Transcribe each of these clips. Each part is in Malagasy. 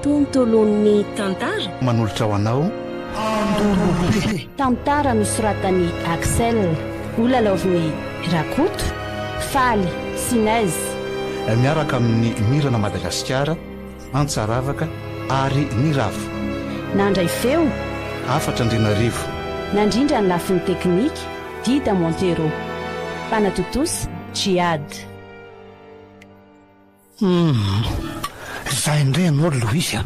Tontolon'ny tantara. Manolotra ho anao Andolobe. Tantara nosoratan'i Axel, holalaovin'i Rakoto, Faly, Sinez. Miaraka amin'i Mirana Madagasikara, Antsaravaka ary Niravo. Nandray feo. Hafatra Andrianarivo. Nandrindra ny lafiny teknika, Dida Montero. Mpanatontosa, Djihad. Humm. Zay indray ianao ry Louise a!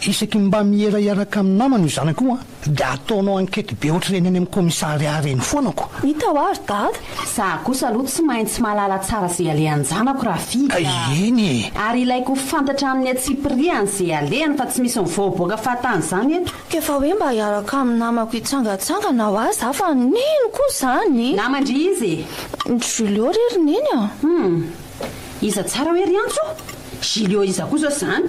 Isaky ny mba miera hiaraka amin'ny namana io zanako io an, dia ataonao enquête be ohatr'ireny any amin'ny commissariat ireny foana ko! Hita hoa ry dada! Za kosa aloha tsy maintsy mahalala tsara ze alehan-janako Rafidy a! Eny e! Ary ilaiko ho fantatra amin'ny antsipiriany ze alehany fa tsy misy mivoaboaka fahatany zany eto. K'efa hoe mba hiaraka amin'ny namako hitsangatsangana hoa za fa nino koa zany! Naman-dry iza e? Julio re ry neny a! Humm! Iza tsara hoe ry Antso? Julio iza koa zao zany?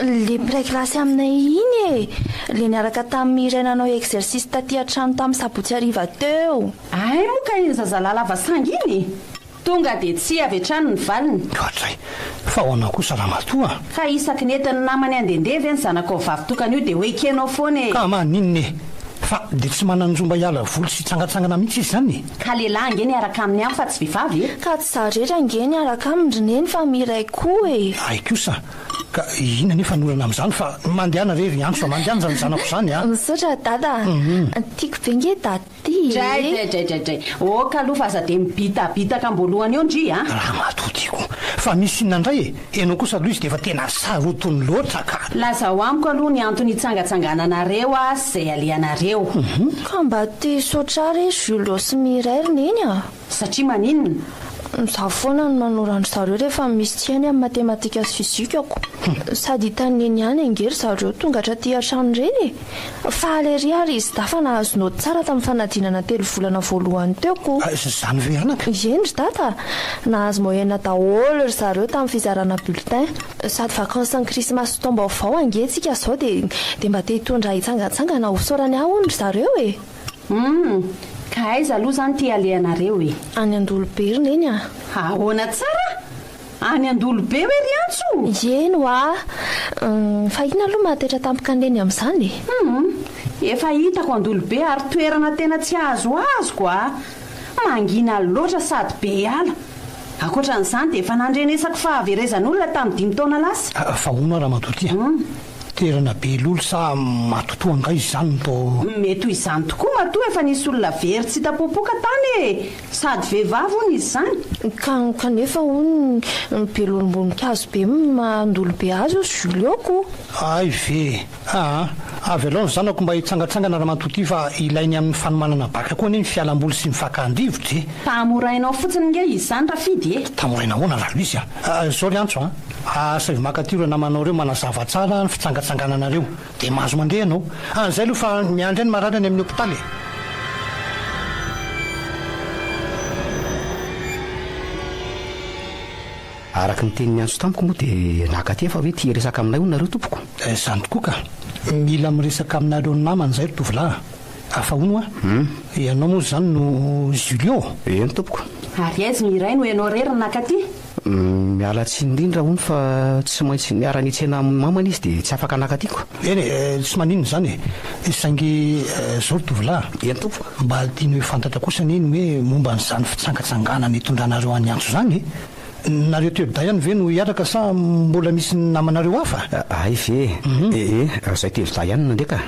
Le mpiray kilasy aminay iny e! Le niaraka tamin'i Mireille nanao exercice taty an-trano tamin'ny sabotsy hariva teo. Hay moa ka iny zazalahy lava sangy iny e! Tonga dia tsia avy hatrany ny valiny. Oadray! Fa ahoana kosa ramatoa a? Ka isaky ny entin'ny namany handehandeha ve ny zanakao vavy tokana io dia ho ekenao foana e! Ka maninona e? Fa dia tsy manan-jo mba hiala voly sy hitsangantsangana mihitsy izy izany e? Ka lehilahy ange niaraka aminy ihany fa tsy vehivavy e! Ka tsy za rery ange niaraka aminy ry neny fa Mireille koa e! Hay kosa! Ka inona anefa ny olana amin'izany fa mandehana re ry Antso a! Mandehana izany zanako izany a! Misaotra dada a! Tiako be nge dada ty e! Dray dray dray dray dray! Ok aloha fa aza dia mibitabitaka am-boalohany eo ndry a! Ramatoa tiako! Fa misy inona indray e! Ianao kosa aloha izy dia efa tena sarotiny loatra ka! Lazao amiko aloha ny antony hitsangatsangananareo sy izay alehanareo. Ka mba te hisaotra ahy re Julio sy Mireille ry Neny a! Satria maninona? Izaho foana no manoro an-dry zareo rehefa misy tsy hainy amin'ny matematika sy fizika-ko. Sady hitan'i Neny ihany ange ry zareo tonga hatraty an-trano ireny e! Faly ery ary izy dahy fa nahazo naoty tsara tamin'ny fanadinana telo volana voalohany teo ko. Izany ve anaka? Eny ry dada a! Nahazo moyenne daholo ry zareo tamin'ny fizarana bulletin. Sady vacances ny krismasy sy taom-baovao ange tsika izao dia dia mba te hitondra hitsangantsangana ho fisaorany ahy hono ry zareo e! Humm! Ka aiza aloha izany ity alehanareo e? Any Andolobe ry neny a! Ahoana tsara? Any Andolobe hoe ry Antso? Eny hoa! Fa inona aloha maha-taitra tampoka an'i Neny amin'izany e? Humm! Efa hitako Andolobe ary toerana tena tsy azoazoko a! Mangina loatra sady be ala. Ankoatra an'izany dia efa nandrenesako fahaverezan'olona tamin'ny dimy taona lasa. Fa hono hoa ramatoa ty a! Toerana be lolo sa matotoa angaha izy izany no toa. Mety ho izany tokoa matoa efa nisy olona very tsy hita popoka tany e! Sady vehivavy hono izy izany. Ka kanefa hono ny be lolom-boninkazo be mandolo be azy hozy Julio ko. Hay ve! Aa! Avelao ny zanako mba hitsangatsangana ramatoa ty fa ilainy amin'ny fanomanana bacc koa anie ny fialamboly sy ny fakan-drivotra e! Tamorainao fotsiny nge izy izany Rafidy e! Tamoraina ahoana Raloisy a! Zao ry Antso a! Asaivo maka aty ireo namanao ireo manazava tsara ny fitsangatsangananareo. Dia mahazo mandeha ianao. An'izay aloha fa miandry ahy ny marary any amin'ny hopitaly e. Araka ny tenin'i Antso tamiko moa dia naka aty aho fa hoe tia hiresaka aminay hono nareo tompoko. Izany tokoa ka. Mila miresaka aminareo namana izay ry tovolahy a. Fa hono hoa, ianao moa izany no Julio? Eny tompoko. Ary aiza ny iray no ianao irery no naka aty? Miala tsiny indrindra hono fa tsy maintsy niara-nitsena amin'ny mamany izy dia tsy afaka naka tiako. Eny e, tsy maninona izany e. Saingy izao ry tovolahy a. Eny tompoko. Mba tiany ho fantatra kosa anie ny hoe momba an'izany fitsangatsanganana itondranareo an'i Antso izany e. Nareo telo dahy ihany ve no hiaraka sa mbola misy namanareo hafa? Hay ve e. Ee, izay telo dahy ihany no nandeha ka.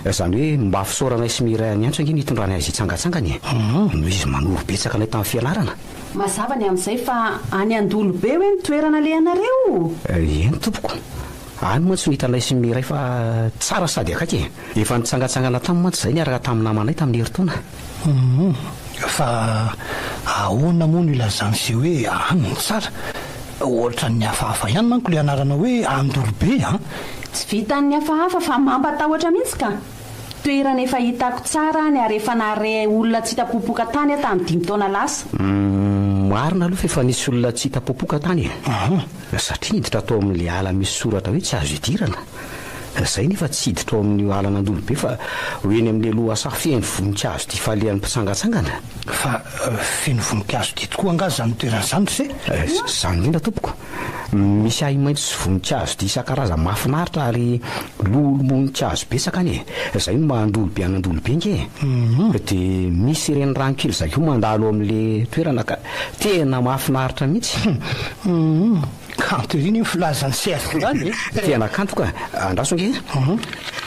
Izany hoe mba fisaoranay sy Mireille an'i Antso ange ny hitondrany azy hitsangatsangana e. Noho izy manoro betsaka anay tamin'ny fianarana. Mazava ny amin'izay fa any Andolobe hoe ny toerana alehanareo? Eny tompoko. Any mantsy no hitanay sy Miray fa tsara sady akaiky e. Efa nitsangantsangana tany mantsy izahay niaraka tamin'ny namanay tamin'ny herintaona. Humm. Fa ahoana moa no ilazan'i se hoe any no tsara? Ohatran'ny hafahafa ihany manko ilay anarana hoe Andolobe an! Tsy vitan'ny hafahafa fa mampatahotra mihitsy ka! Toerana efa hitako tsara any ary efa nahare olona tsy hita popoka tany aho tamin'ny dimy taona lasa. Humm, marina aloha fa efa nisy olona tsy hita popoka tany e. Satria niditra tao amin'ilay ala misy soratra hoe tsy azo idirana. Zay nefa tsy hiditra ao amin'io alan'Andolobe fa ho eny amin'ilay lohasaha feno voninkazo tia falehan'ny mpitsangantsangana. Fa feno voninkazo tia tokoa angaha izany toerana izany ry se? Izany indrindra tompoko. Misy ahi-maitso sy voninkazo dia isan-karazany mahafinaritra ary lolom-boninkazo betsaka any e! Izay no maha Andolobe an'Andolobe ange e! Dia misy renirano kely izay koa mandalo ao amin'ilay toerana ka tena mahafinaritra mihitsy. Hum. Kanto ery anie ny filazan'i Serge izany e! Tena kanto ka! Andraso ange e!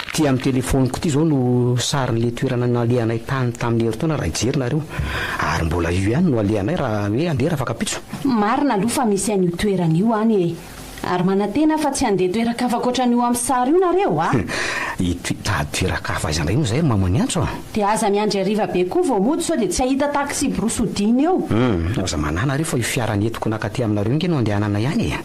Ty amin'ny telefaoniko ity izao no sarin'ilay toerana nalehanay tany tamin'ny herintaona raha hijery nareo. Ary mbola io ihany no alehanay raha hoe handeha rafakampitso. Marina aloha fa misy an'io toerana io any e! Ary manantena aho fa tsy handeha toeran-kafa ankoatran'io amin'ny sary io nareo a! Hitady toeran-kafa aiza indray moa izay ry Mamaniantso a! Dia aza miandry hariva be koa vao mody sao dia tsy hahita taxi-brousse hodiana eo. Hum, aza manahy nareo fa io fiara nentiko nakaty aminareo ange no andehananay any e!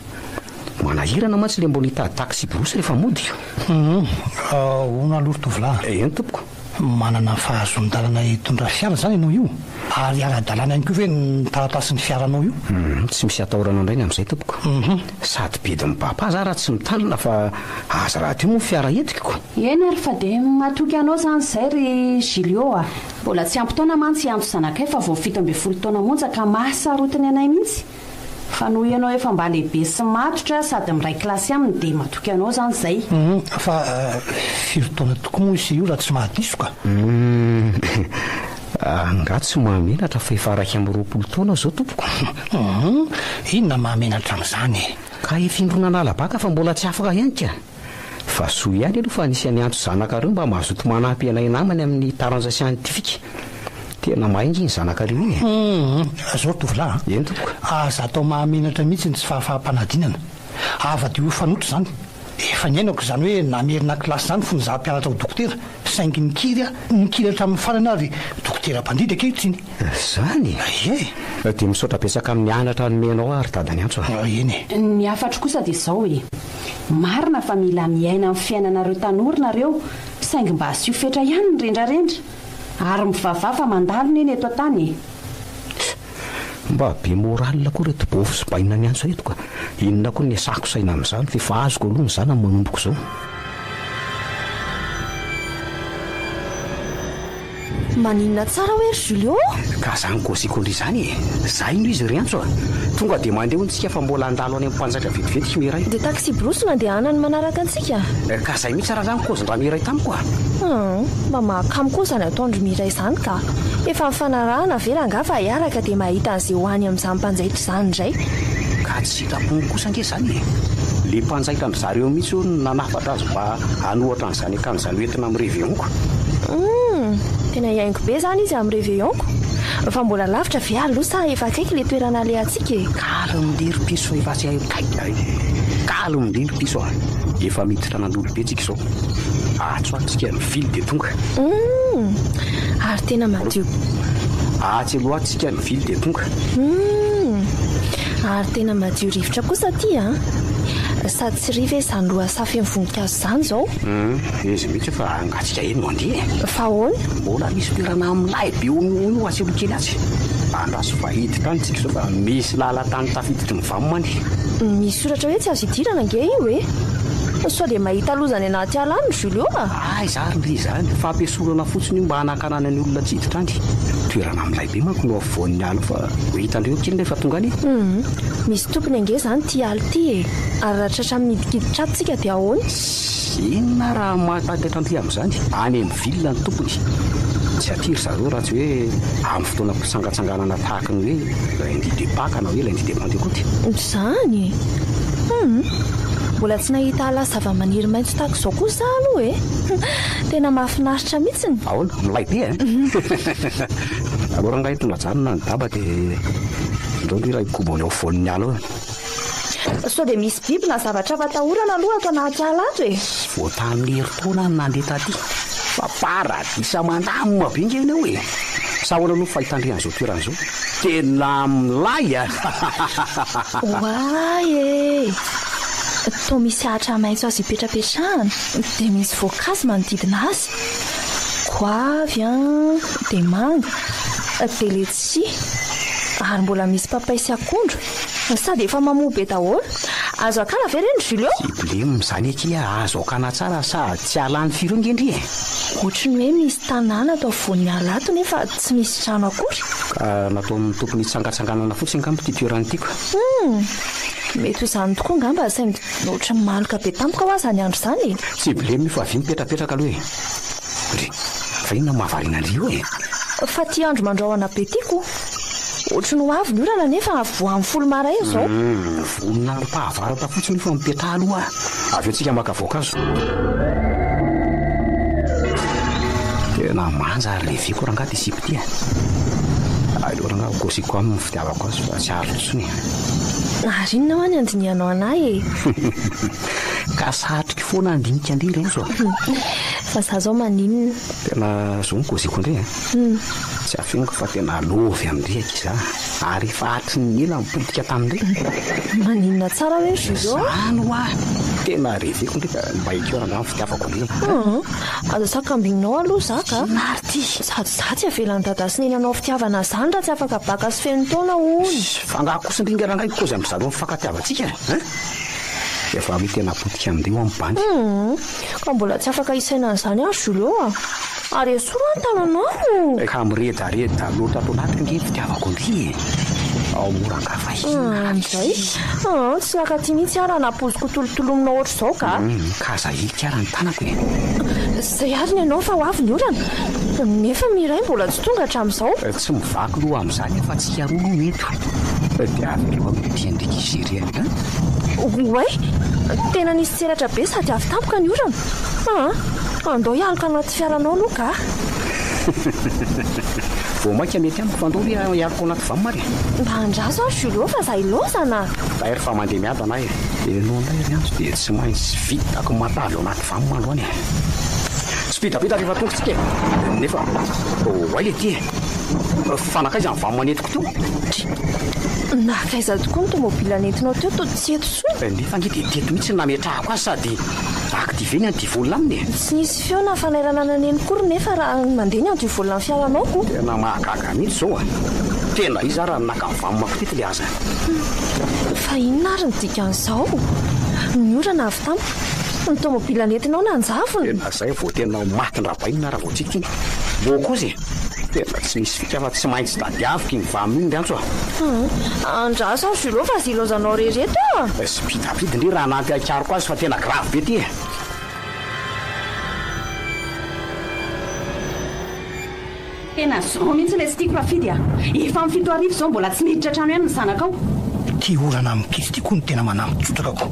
Manahirana mantsy ilay mbola hitady taxi-brousse rehefa mody. Hum, ahoana aloha ry tovolahy? Eny tompoko. Manana fahazoan-dalana hitondra fiara izany ianao io? Ary ara-dalàna ihany koa ve ny taratasin'ny fiaranao io? Hum, tsy misy atahorana indray ny amin'izay tompoko. Sady bedin'i papa za raha tsy mitandrina fa aza rahateo moa ny fiara entiko. Eny ary fa dia matoky anao izany izay ry Julio a! Mbola tsy ampy taona mantsy i Antso zanakay fa vao 17 taona monja ka mahasarotiny anay mihitsy. Fa noho ianao efa mba lehibe sy matotra sady miray kilasy aminy dia matoky anao izany izay. Hum, fa firy taona tokoa moa ise io raha tsy mahadiso ka? Hum, angaha tsy mahamenatra fa efa 21 taona izao tompoko? Hum, inona mahamenatra amin'izany e? Ka efa indroa nanala baka fa mbola tsy afaka ihany ka! Fa soa ihany aloha fa nisy an'i Antso zanakareo mba mazoto manampy anay namany amin'ny taranja siantifika. Tena mahay ange iny zanakareo iny e! Hum, zao ry tovolahy a! Eny tompoko. Aza atao mahamenatra mihitsy ny tsy fahafaham-panadinana. Avadiho ho fanoitra izany. Efa niainako izany hoe namerina kilasy izany fony izaho mpianatra ho dokotera, saingy nikiry aho, nikiry hatramin'ny farany aho ry dokotera mpandidy ankehitriny. Izany? Ie! Dia misaotra betsaka amin'ny anatra nomenao aho ry dadany Antso a! Eny e! Ny hafatro kosa dia izao e! Marina fa mila miaina amin'ny fiainanareo tanora nareo saingy mba asio fetra ihany ny rendrarendra! Ary mivavaha fa mandalo neny eto an-tany e! Mba be moral koa reto bôfy sy baina miantso reto ka! Inona koa ny iasako saina amin'izany f'efa azoko aloha ny zanany manomboka izao. Maninona tsara hoe ry Julio? Ka zany kôziko ndry zany e! Zay no izy ry Antso a! Tonga dia mandeha hono tsika fa mbola handalo any amin'ny mpanjaitra vetivety i Miray. Dia taxi-brousse no andehanany manaraka antsika? Ka zay mihitsy raha zany kôzin-dRamiray tamiko a! Hum, mba mahakamo koa izany ataon-dry Miray izany ka! Efa nifanarahana ve rangahy fa hiaraka dia mahita an'izay ho any amin'izany mpanjaitra izany indray? Ka tsy sitrapony kosa ange izany e! Le mpanjaitra an-dry zareo mihitsy hono no nanafatra azy mba hanohatra an'izany akanjo izany hoentina amin'ny réveillon-ko. Humm! Tena hihaingo be izany izy amin'ny réveillon-ko! Fa mbola lavitra ve aloha sa efa akaiky ilay toerana alehantsika e? Calme ndry ry piso efa tsy hay kay! Calme ndry ry piso a! Efa miditra an'Andolobe tsika izao. Atsy ho atsy tsika mivily dia tonga. Humm! Ary tena madio. Atsy aloha atsy tsika mivily dia tonga. Humm! Ary tena madio rivotra kosa aty an! Sady tsy ry ve izany lohasaha feno voninkazo izany izao? Humm! Izy mihitsy fa angatsika eny no handeha e! Fa ahoana? Mbola misy toerana milay be honohono ho asehoko kely atsy. Andraso fa hiditra any tsika izao fa misy lalan-tany tafiditry ny vam any. Misy soratra hoe tsy azo idirana ange io e! Sao dia mahita loza any anaty ala any ry Julio a! Aiza ary ndry izany? Fampiasorana fotsiny io mba hanakanana ny olona tsy hiditra any. Toerana milay be manko no afovoan'ny ala io fa ho hitandreo kely rehefa tonga any e! Humm! Misy tompony ange izany ity ala ity e! Ary raha tratra midikiditra ato tsika dia ahoana? Inona raha mahataitaitra an'ity amin'izany? Any amin'ny ville ny tompony. Tsy aty ry zareo raha tsy hoe amin'ny fotoana fitsangatsanganana tahaka ny hoe lundi de Pâques na hoe lundi de Pentecôte. Izany? Humm! Mbola tsy nahita ala zavamaniry maitso tahaka izao kosa aho aloha e! Tena mahafinaritra mihitsiny. Ahoana? Milay be eh? Aleo rangahy tonga ajanona ny daba dia ndao ndry raha hikobo any afovoan'ny ala eo. Sao dia misy biby na zavatra hafa atahorana aloha ato anaty ala ato e? Vao tamin'ny herintaona aho no nandeha taty fa paradisa mandamina be nge eo e! Sa ahoana aloha ny fahitandry an'izao toerana izao? Tena milay a! Oay e! Toa misy ahitra maitso azo ipetrapetrahana dia misy voankazo manodidina azy. Goavy an, dia manga, dia letchis, ary mbola misy papay sy akondro. Sady efa mamoa be daholo. Azo akana ve ireny Julio? Tsy blem izany akia, azo akana tsara sady tsy ahalany firy eo nge ndry e! Ohatry ny hoe misy tanàna ato afovoan'ny ala ato nefa tsy misy trano akory. Ka nataon'ny tompony hitsangatsanganana fotsiny angamba ity toerana ity ko. Hum! Mety ho izany tokoa angamba saingy ohatry ny maloka be tampoka hoa izany andro izany e! Tsy blem io fa avia mipetrapetraka aloha e! Ndry, fa inona no mahavariana an-dry io e? Fa ty andro mandrahona be ty ko! Ohatry ny ho avy ny orana nefa vao amin'ny folo maraina izao. Humm, voninahim-pahavaratra fotsiny io fa mipetraha aloha avy eo tsika maka voankazo. Tena manja ary reveko rangaha ty sipa ty a! Aleo rangaha ho kosiko aminy ny fitiavako azy fa tsy azo intsony e! Ary inona hoa ny andinihanao an'ahy e? Ka satriko foana handinika an-dry Rose a! Fa za zao maninona? Tena zao ny kôziko ndry a! Tsy afeniko fa tena lôvy amin-dry akia za, ary efa hatry ny ela nipotika tamin-dry. Maninona tsara hoe Julio a? Zany hoa! Tena reveko ndry ka mba ekeo rangaha ny fitiavako an-dry e! Hum, aza sakambininao aloha za ka! Inona ary ty? Sady za tsy avelan'i dada sy neny hanao fitiavana zany raha tsy afaka baka sy feno taona hono. Fa angaha kosa ndry nga rangahy kôzy amin-dry zareo mifankatiavantsika e? Efa hoe tena potika amin-dry io amin'ny bandy. Hum, ka mbola tsy afaka hisaina an'izany aho Julio a! Ary esory an tananao! Ka miredareda loatra ato anatiko ange ny fitiavako an-dry e! Ao mora angaha fa inona ary Izay? Hum, tsy nakaty mihitsy aho raha nampoiziko tolotolomina ohatr'izao ka! Hum, ka aza ahilika ary ny tanako e! Izay ary ny anao fa ho avy ny orana! Nefa Miray mbola tsy tonga hatramin'izao. Tsy mivaky loha amin'izany aho fa tsika roa aloha eto. Dia avelao amin'ity endrika izy irery an! Oay! Tena nisy tselatra be sady avy tampoka ny orana. Aa! Andao hialoka anaty fiaranao aloha ka! Vao mainka mety amiko fa andao re hialoka ao anaty vam ary e! Mba andraso aho Julio fa za ilaozana! Dai ry fa mandeha miadana aho e! Ianao indray ry Antso dia tsy maintsy vitako matavy ao anaty vam androany e! Tsy pidapida rehefa tonga tsika e! Nefa oay le ty e! Fa nankaiza ny vam nentiko teo? Nankaiza tokoa ny tomobila nentinao teo toa tsy eto intsony? Nefa ange dia teto mihitsy no nametrahako azy sady activé ny antivol aminy e! Tsy nisy feo na fanairana naneno akory nefa raha mandeha ny antivol ny fiaranao ko! Tena mahagaga mihitsy izao a! Tena iza ary no naka ny vam-ko teto le aza? Fa inona ary ny dikan'izao? Ny orana avy tampoka, ny tomobila nentinao nanjavona. Tena zay vao tena ho matin-dRabainina raha vao tsy iny. Mbô kosa e! Tena tsy misy fika fa tsy maintsy tadiaviko iny vam iny ry Antso a! Hum, andraso aho Julot fa aza ilaozanao irery eto a! Spidapid ndry raha hanampy ahy hikaroka azy fa tena grave be ty e! Tena zao mihitsy ilay tsy tiako Rafidy a! Efa amin'ny 7000 izao mbola tsy niditra trano ihany ny zanakao. Ity orana amin'ity ity koa no tena manampy trotraka ko!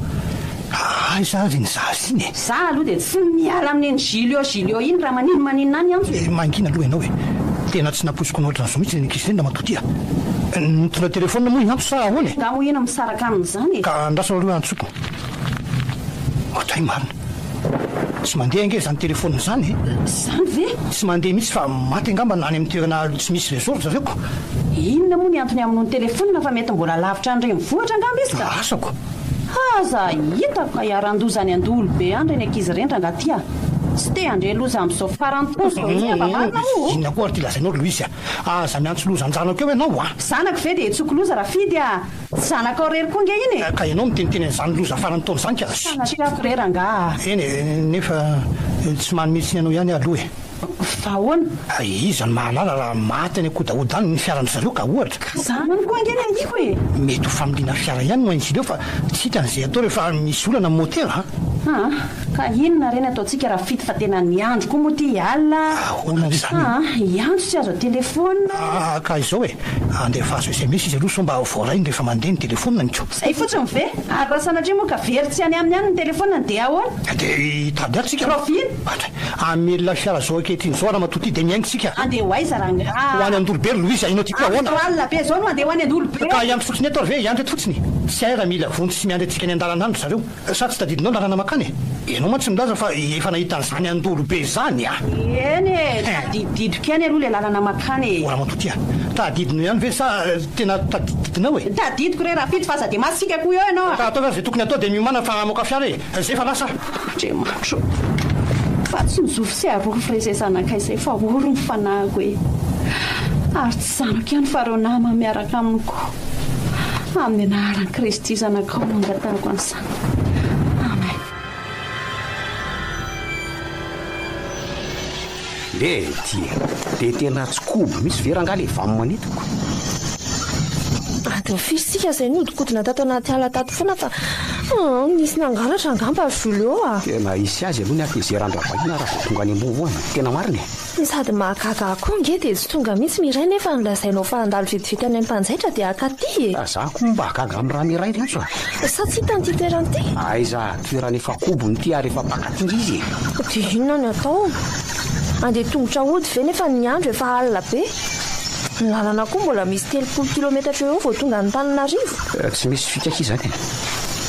Aiza ary iny zaza iny e? Za aloha dia tsy miala amin'iny Julio Julio iny raha maninona maninona any Antso e! Mangina aloha ianao e! Tena tsy nampoiziko anao ohatran'izao mihitsy ireny ankizy ireny ramatoa ity a! Nitondra telefaonina moa i Antso sa ahoana e? Nga moa iny misaraka amin'izany e! Ka andraso aloha antsoko. Ohatray marina. Tsy mandeha ange izany telefaonina izany e! Izany ve? Tsy mandeha mihitsy fa maty angamba na any amin'ny toerana tsy misy réseau ry zareo ko! Inona moa ny antony hamonoany telefaonina fa mety mbola lavitra ny renivohitra angamba izy ka! Asa ko! Aza hitako ka hiharan-doza any Andolobe any ireny ankizy ireny rangaha ty a! Tsy te handre loza amin'izao faran'ny taona izao mihitsy angamba marina o! Inona koa ary ity lazainao ry Louise a! Aza miantso loza an-janako eo ianao a! Zanako ve dia hitsoko loza Rafidy a! Tsy zanakao irery koa ange iny e! Ka ianao miteniteny an'izany loza faran'ny taona izany ka! Sanatria ako re rangaha a! Eny e, nefa tsy manome tsiny anao ihany aho aloha e! Fa ahoana? Iza no mahalala raha maty any an-kodahoda any ny fiaran-dry zareo ka ohatra? Ka izany koa ange ny ahiako e! Mety ho familiana fiara ihany no hain'izy ireo fa tsy hitany izay atao rehefa misy olana ny motera a! Aa! Ka inona re ny ataontsika Rafidy fa tena niandry koa moa ity alina a! Ahoana re izany e? Aa! Hiantso tsy azo an-telefaonina. Aa! Ka izao e! Andefaso sms izy aloha sao mba voarainy rehefa mandeha ny telefaoniny ko! Izay fotsiny ve? Ary raha sanatria moa ka very tsy any aminy any ny telefaoniny dia ahoana? Dia hitady azy tsika. Rahoviana? Atra! Hamelona fiara izao ankehitriny izao ramatoa ity dia mihaino tsika. Andeha ho aiza rangaha? Ho any Andolobe ry Louise, ianao ity koa ahoana? Andro alina be izao no andeha ho any Andolobe? Ka hiandry fotsiny eto ary ve? Hiandry eto fotsiny? Tsy hay raha mila vonjy sy miandry antsika any an-dalana any ry zareo. Sa tsy tadidinao ny lalana mankany e? Ianao mantsy milaza fa efa nahita an'izany Andolobe izany a! Eny e! Tadididiko ihany aloha ilay lalana mankany e! O ramatoa ty a! Tadidinao ihany ve sa tena tadidinao e? Tadidiko re Rafidy fa aza dia masiaka koa eo ianao a! Ka ataovy ary izay tokony hatao dia miomàna fa hamoaka fiara e! Izay fa lasa aho! Andriamanitro ô! Fa tsy nizofo sy arovy re izay zanakay izay fa ory ny fanahiko e! Ary tsy zanako ihany fa ireo namany miaraka aminy koa. Amin'ny anaran'i Kristy Zanakao no angatahako an'izany. Amen. Lety e! Dia tena tsy kobo mihitsy ve rangahy le vam manetiko? Adiny firy tsika izay nihodinkodina tato anaty ala tato foana fa nisy nangalatra angamba ry Julio a! Tena hisy azy aloha ny hatezeran-dRavahina raha vao tonga any ambony any, tena marina e! Sady mahagaga ahy koa ange dia tsy tonga mihitsy Miray nefa nolazainao fa handalo vetivety any am-panjaitra dia hakaty e! Za koa mba gaga amin'ny raha Miray ry Antso a! Sa tsy hitany ity toerana ity? Aiza, toerana efa kobony ity ary efa mpakaty ndry izy e! Dia inona no atao? Handeha tongotra hody ve nefa ny andro efa alina be? Ny lalana koa mbola misy 30 kilometatra eo eo vao tonga Antananarivo. Tsy misy fika akia izany e!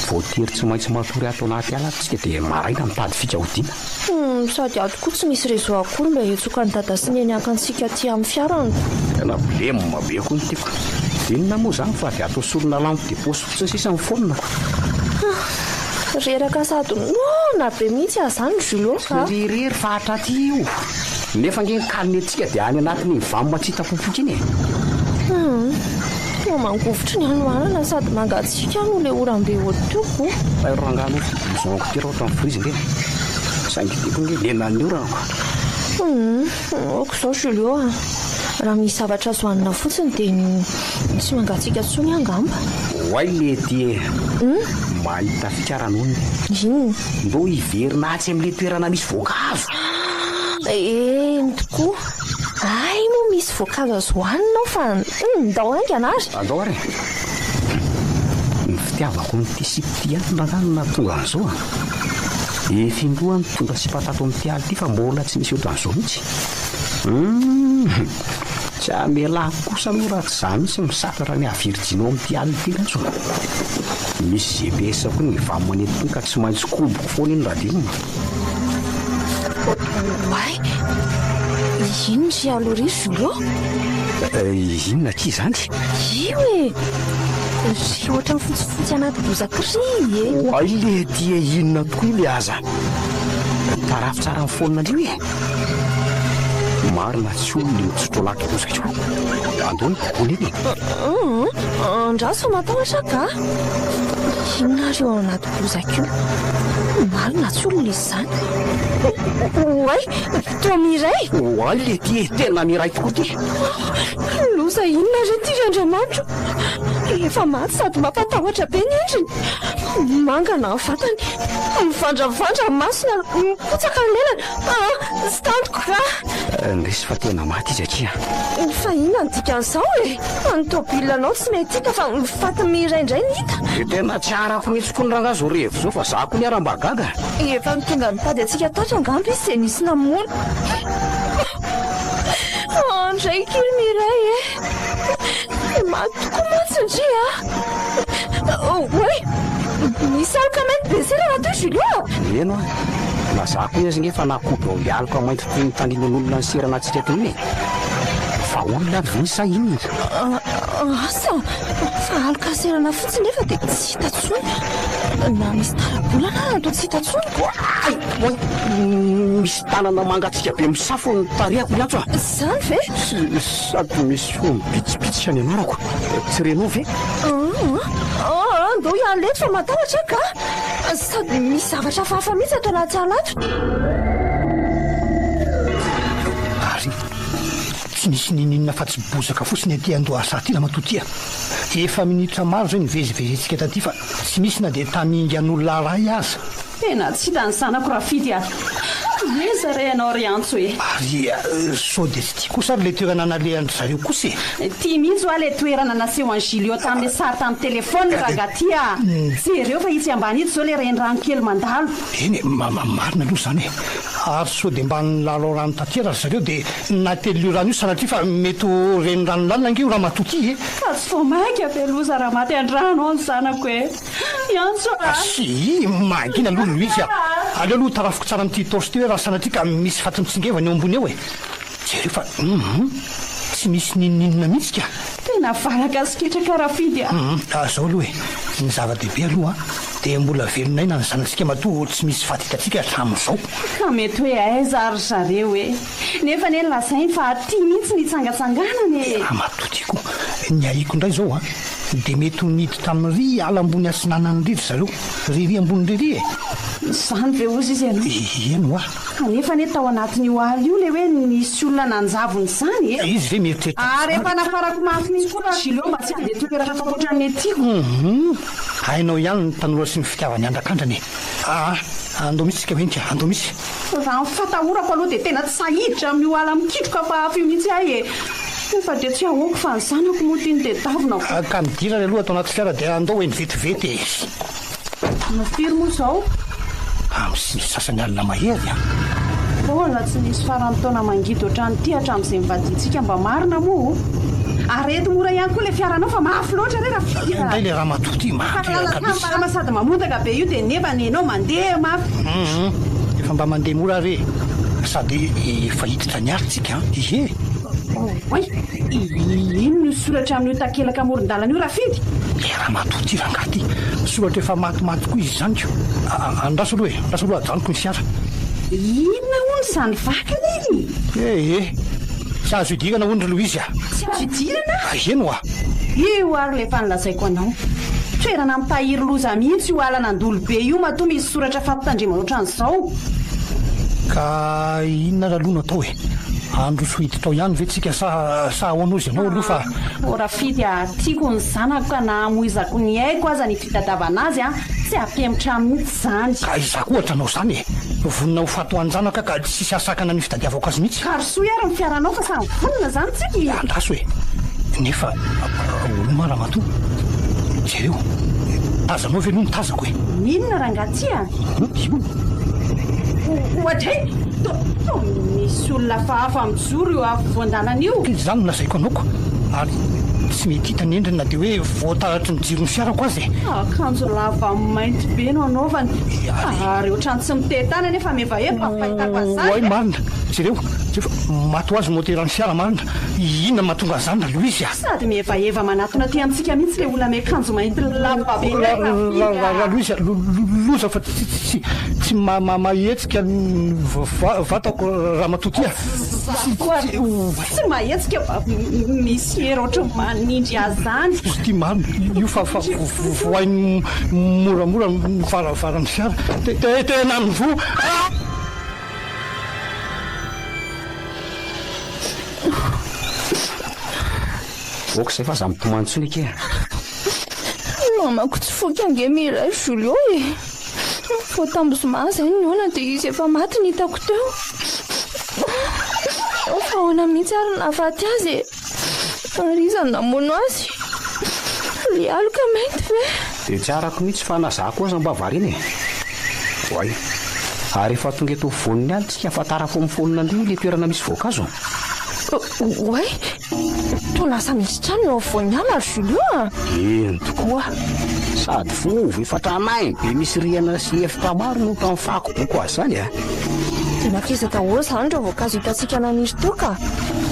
Voatery tsy maintsy matory ato anaty ala ary tsika dia maraina mitady fika hodiana. Humm sady ato koa tsy misy réseau akory mba hiantsoka an'i dada sy neny haka antsika aty amin'ny fiarany. Tena blem be koa ny tiako. Inona moa izany fa dia atao solona lampe de poche fotsiny sisa ny phone ko. Ah, reraka sady noana be mihitsy aho izany Julio ka. Tsy irery fa hatraty io. Nefa ange ny kalonentsika dia any anatin'iny vam tsy hita popoka iny e. Humm, toa mangovitry ny hanoanana sady mangatsiaka noho ilay oram-be eo teo ko. Tairo rangahy aloha ity blouson-ko ity raha ohatran'ny freeze nge e. Saingy tiako nge lenan'ny orana ko. Humm, ok izao Julio a. Raha misy zavatra azo hanina fotsiny dia tsy mangatsiaka intsony aho angamba. Oay lety e! Mahita fikarana hono. Inona? Ndao hiverina atsy amin'ilay toerana misy voankazo. Eny tokoa. Hay moa misy voankazo azo hohanina ao fa ndao haingana ary. Andao ary e. Ny fitiavako an'ity sipa ity ihany rangahy no nahatonga an'izao a. Efa indroa aho nitondra sipa tato amin'ity ala ity fa mbola tsy nisy ohatran'izao mihitsy. Humm. Tsy hamela ahy kosa aloha raha tsy izaho mihitsy no misakana ny hahavirjinao amin'ity alina ity rantso a. Misy GPS koa ny vam manety iny ka tsy maintsy koboko foana iny radinina. Oay! Inona ry alo ry Julio? Inona akia izany? Io e! Ry ohatran'ny fotsifotsy anaty bozaka ry e! Oay lety e! Inona tokoa io le aza? Tarafo tsara ny phone ndry io e! Marina tsy olona io mitsitrolaky bozaka io. Andao ny kokoa iny e! Andraso fa matahotra aho ka! Inona ary io ao anaty bozaka io? Marina tsy olona izy izany. Oay! Toa Miray! Oay lety e! Tena Miray tokoa ity! Loza inona re ity ry Andriamanitro? Efa maty sady mampatahotra be ny endriny. Mangana ny vatany, mivandravandra ny masony ary mipotsaka ny lelany. Ah! Tsy tantiko ka! Indrisy fa tena maty izy akia. Fa inona no dikan'izao e? Ny tôbilanao tsy mety hita fa ny fatin'i Miray indray no hita. Dia tena tsy arako mihitsy kony rangahy izao revy izao fa za kony ara mba gaga. Efa tonga nitady antsika tato angamba izy dia nisy namono. Andray kely Miray e! Dia maty tokoa mantsy ndry a! Oay! Misy aloka mainty be serana teo Julio a! Eny oa! Na za koa aza nge fa nakobo ao le aloka mainty toy ny tandindon'olona niserana antsika teo iny e! Fa olona ary ve iny sa inona? Asa! Fa aloka serana fotsiny nefa dia tsy hita intsony. Na misy tara-bolana ara toa tsy hita intsony. Oay! Oay! Misy tanana mangatsiaka be misafo ny tarehako ry Antso a! Izany ve? Sady misy feo mibitsibitsika ny anarako. Tsy renao ve? Aa, andao hiala eto fa matahotra aho ka! Sady misy zavatra hafahafa mihitsy ato anaty ala ato. Ary tsy nisy n'inon'inona afa-tsy bozaka fotsiny aty an-dohasaha aty ramatoa ity a! Efa minitra maro izay nivezivezentsika taty fa tsy misy na dia tamingan'olona iray aza. Tena tsy hita ny zanako Rafidy a! Aiza re ianao ry Antso e? Ary sao dia tsy tia kosa ary ilay toerana nalehan-dry zareo kosa e? Tia mihitsy hoa ilay toerana naseho an'i Julio tamin'ilay sary tamin'ny telefaonina rangahy ty a! Jereo fa itsy ambany itsy izao ilay renirano kely mandalo. Eny e, marina aloha izany e! Ary sao dia mba nilalao rano taty ary ry zareo dia natelin'io rano io sanatria fa mety ho renirano lalina ange io ramatoa ity e! Fa tsy vao mainka ve loza raha maty an-drano ao ny zanako e! Miantso a! Tsia, mangina aloha Louise a! Aleo aloha tarafiko tsara amin'ity torche ity hoe raha sanatria ka misy faty mitsingevana eo ambony eo e! Jereo fa hum! Tsy misy n'inon'inona mihitsy ka! Tena valaka sy ketraka Rafidy a! Hum! Zao aloha e! Ny zava-dehibe aloha dia mbola velon'aina ny zanatsika matoa tsy misy faty hitantsika hatramin'izao. Ka mety hoe aiza ary ry zareo e! Nefa anie lazainy fa aty mihitsy ny hitsangatsanganana e! Ramatoa tiako, ny ahiako indray izao an! Dia mety ho niditra amin'iry ala ambony atsinanana iry ry zareo. Riry ambony riry e! Izany ve hozy izy ianao? Eny hoa! Kanefa anie tao anatin'io ala io ilay hoe nisy olona nanjavona izany e! Izy ve mieritreritra Ary efa nafarako mafy mihitsy koa ra Julio mba tsy handeha toerana hafa ankoatran'ny aty. Hum! Hainao ihany ny tanora sy ny fitiavany andrakandrana e! Aa! Andao mihitsy isika hoentika, andao mihitsy! Raha ny fatahorako aloha dia tena tsy sahy hiditra amin'io ala mikitroka hafahafa io mihitsy aho e! Nefa dia tsy ahoako fa ny zanako moa ity no tedavina ko. Ka midira ary aloha ato anaty fiara dia andao eny vetivety e! Ny firy moa izao? Amin'ny sivy sasany alina mahery an! Mbola tsy nisy faran'ny taona mangidy ohatran'ity hatramin'izay nivadiantsika mba marina moa o! Ary ento mora ihany koa ilay fiaranao fa mafy loatra re Rafidy a! Indray ilay ramatoa ity mahatreraka mihitsy. Fa sady mamondaka be io dia nefa nenao mandeha mafy. Hum efa mba mandeha mora ary e! Sady efa hiditra ny alin-tsika an! Ie! Oay! Inona io soratra amin'io takelaka amoron-dalana io Rafidy? Ilay ramatoa ity rangahy ity, soratra efa matimaty koa izy izany ko! Andraso aloha e, andraso aloha ajanoko ny fiara. Inona hono izany vakana iny? Eh eh! Tsy azo idirana hono ry Louise a! Tsy azo idirana? Eny hoa! Io ary ilay efa nolazaiko anao. Toerana mitahiry loza mihitsy io alan'Andolobe io matoa misy soratra fampitandremana ohatran'izao. Ka inona ary aloha no atao e? Handroso hiditra ao ihany ve tsika sa sa ahoana ozy ianao aloha fa. O Rafidy a, tiako ny zanako ka na hamoizako ny aiko aza ny fitadiavana azy a, tsy hampihemotra ahy mihitsy izany. Ka izaho koa ohatranao izany e, vonona ho faty ho an-janaka ka tsisy hahasakana ny fitadiavako azy mihitsy. Ka rosoy ary ny fiaranao fa samy vonona izany tsika e. Andraso e, nefa oloma ramatoa, jereo, tazanao ve aloha ny tazako e. Inona rangahy ty a? Io. Oadray! Toa misy olona hafahafa mijoro io afovoan-dalana io. Izany no lazaiko anao ko! Ary tsy mety hita ny endriny na dia hoe voataratry ny jiron'ny fiarako aza e! Akanjo lava mainty be no anaovany. Ary ohatran'ny tsy mitehi-tany anefa mievaeva ny fahitako an'izany. Oay marina! Jereo, jereo fa maty ho azy ny moteran'ny fiara marina! Inona no mahatonga an'izany ry Louise a? Sady mihevaheva manatona aty amintsika mihitsy ilay olona miakanjo mainty lava be ilay Rafidy a! Raloizy a, loza fa tsy tsy tsy mahetsika ny vatako ramatoa ty a! Za koa tsy mahetsika fa misy hery ohatran'ny manindry azy zany. Izy ity marina, io fa fa vohainy moramora ny varavaran'ny fiara, tena mivoha! Ok izay fa aza mitomany intsony akia. Mamako tsy foky ange Miray Julio e! Vao tamin'ny zoma izay no nihaona dia izy efa maty no hitako teo. Fa ahoana mihitsy ary no nahafaty azy e? Ary iza no namono azy? Ilay aloka mainty ve? Dia tsy arako mihitsy fa na za koa aza mba variana e! Oay! Ary efa tonga eto afovoan'ny ala tsika fa tara foamfoanina ndry ilay toerana misy voankazo. Oay! Toa lasa misy trano eo afovoan'ny ala ry Julio a! Eny tokoa! Sady vovo efa tranainy be misy rihana sy efitra maro no ohatran'ny fako boko azy izany a! Dia nankaiza daholo izany ireo voankazo hitantsika naniry teo ka?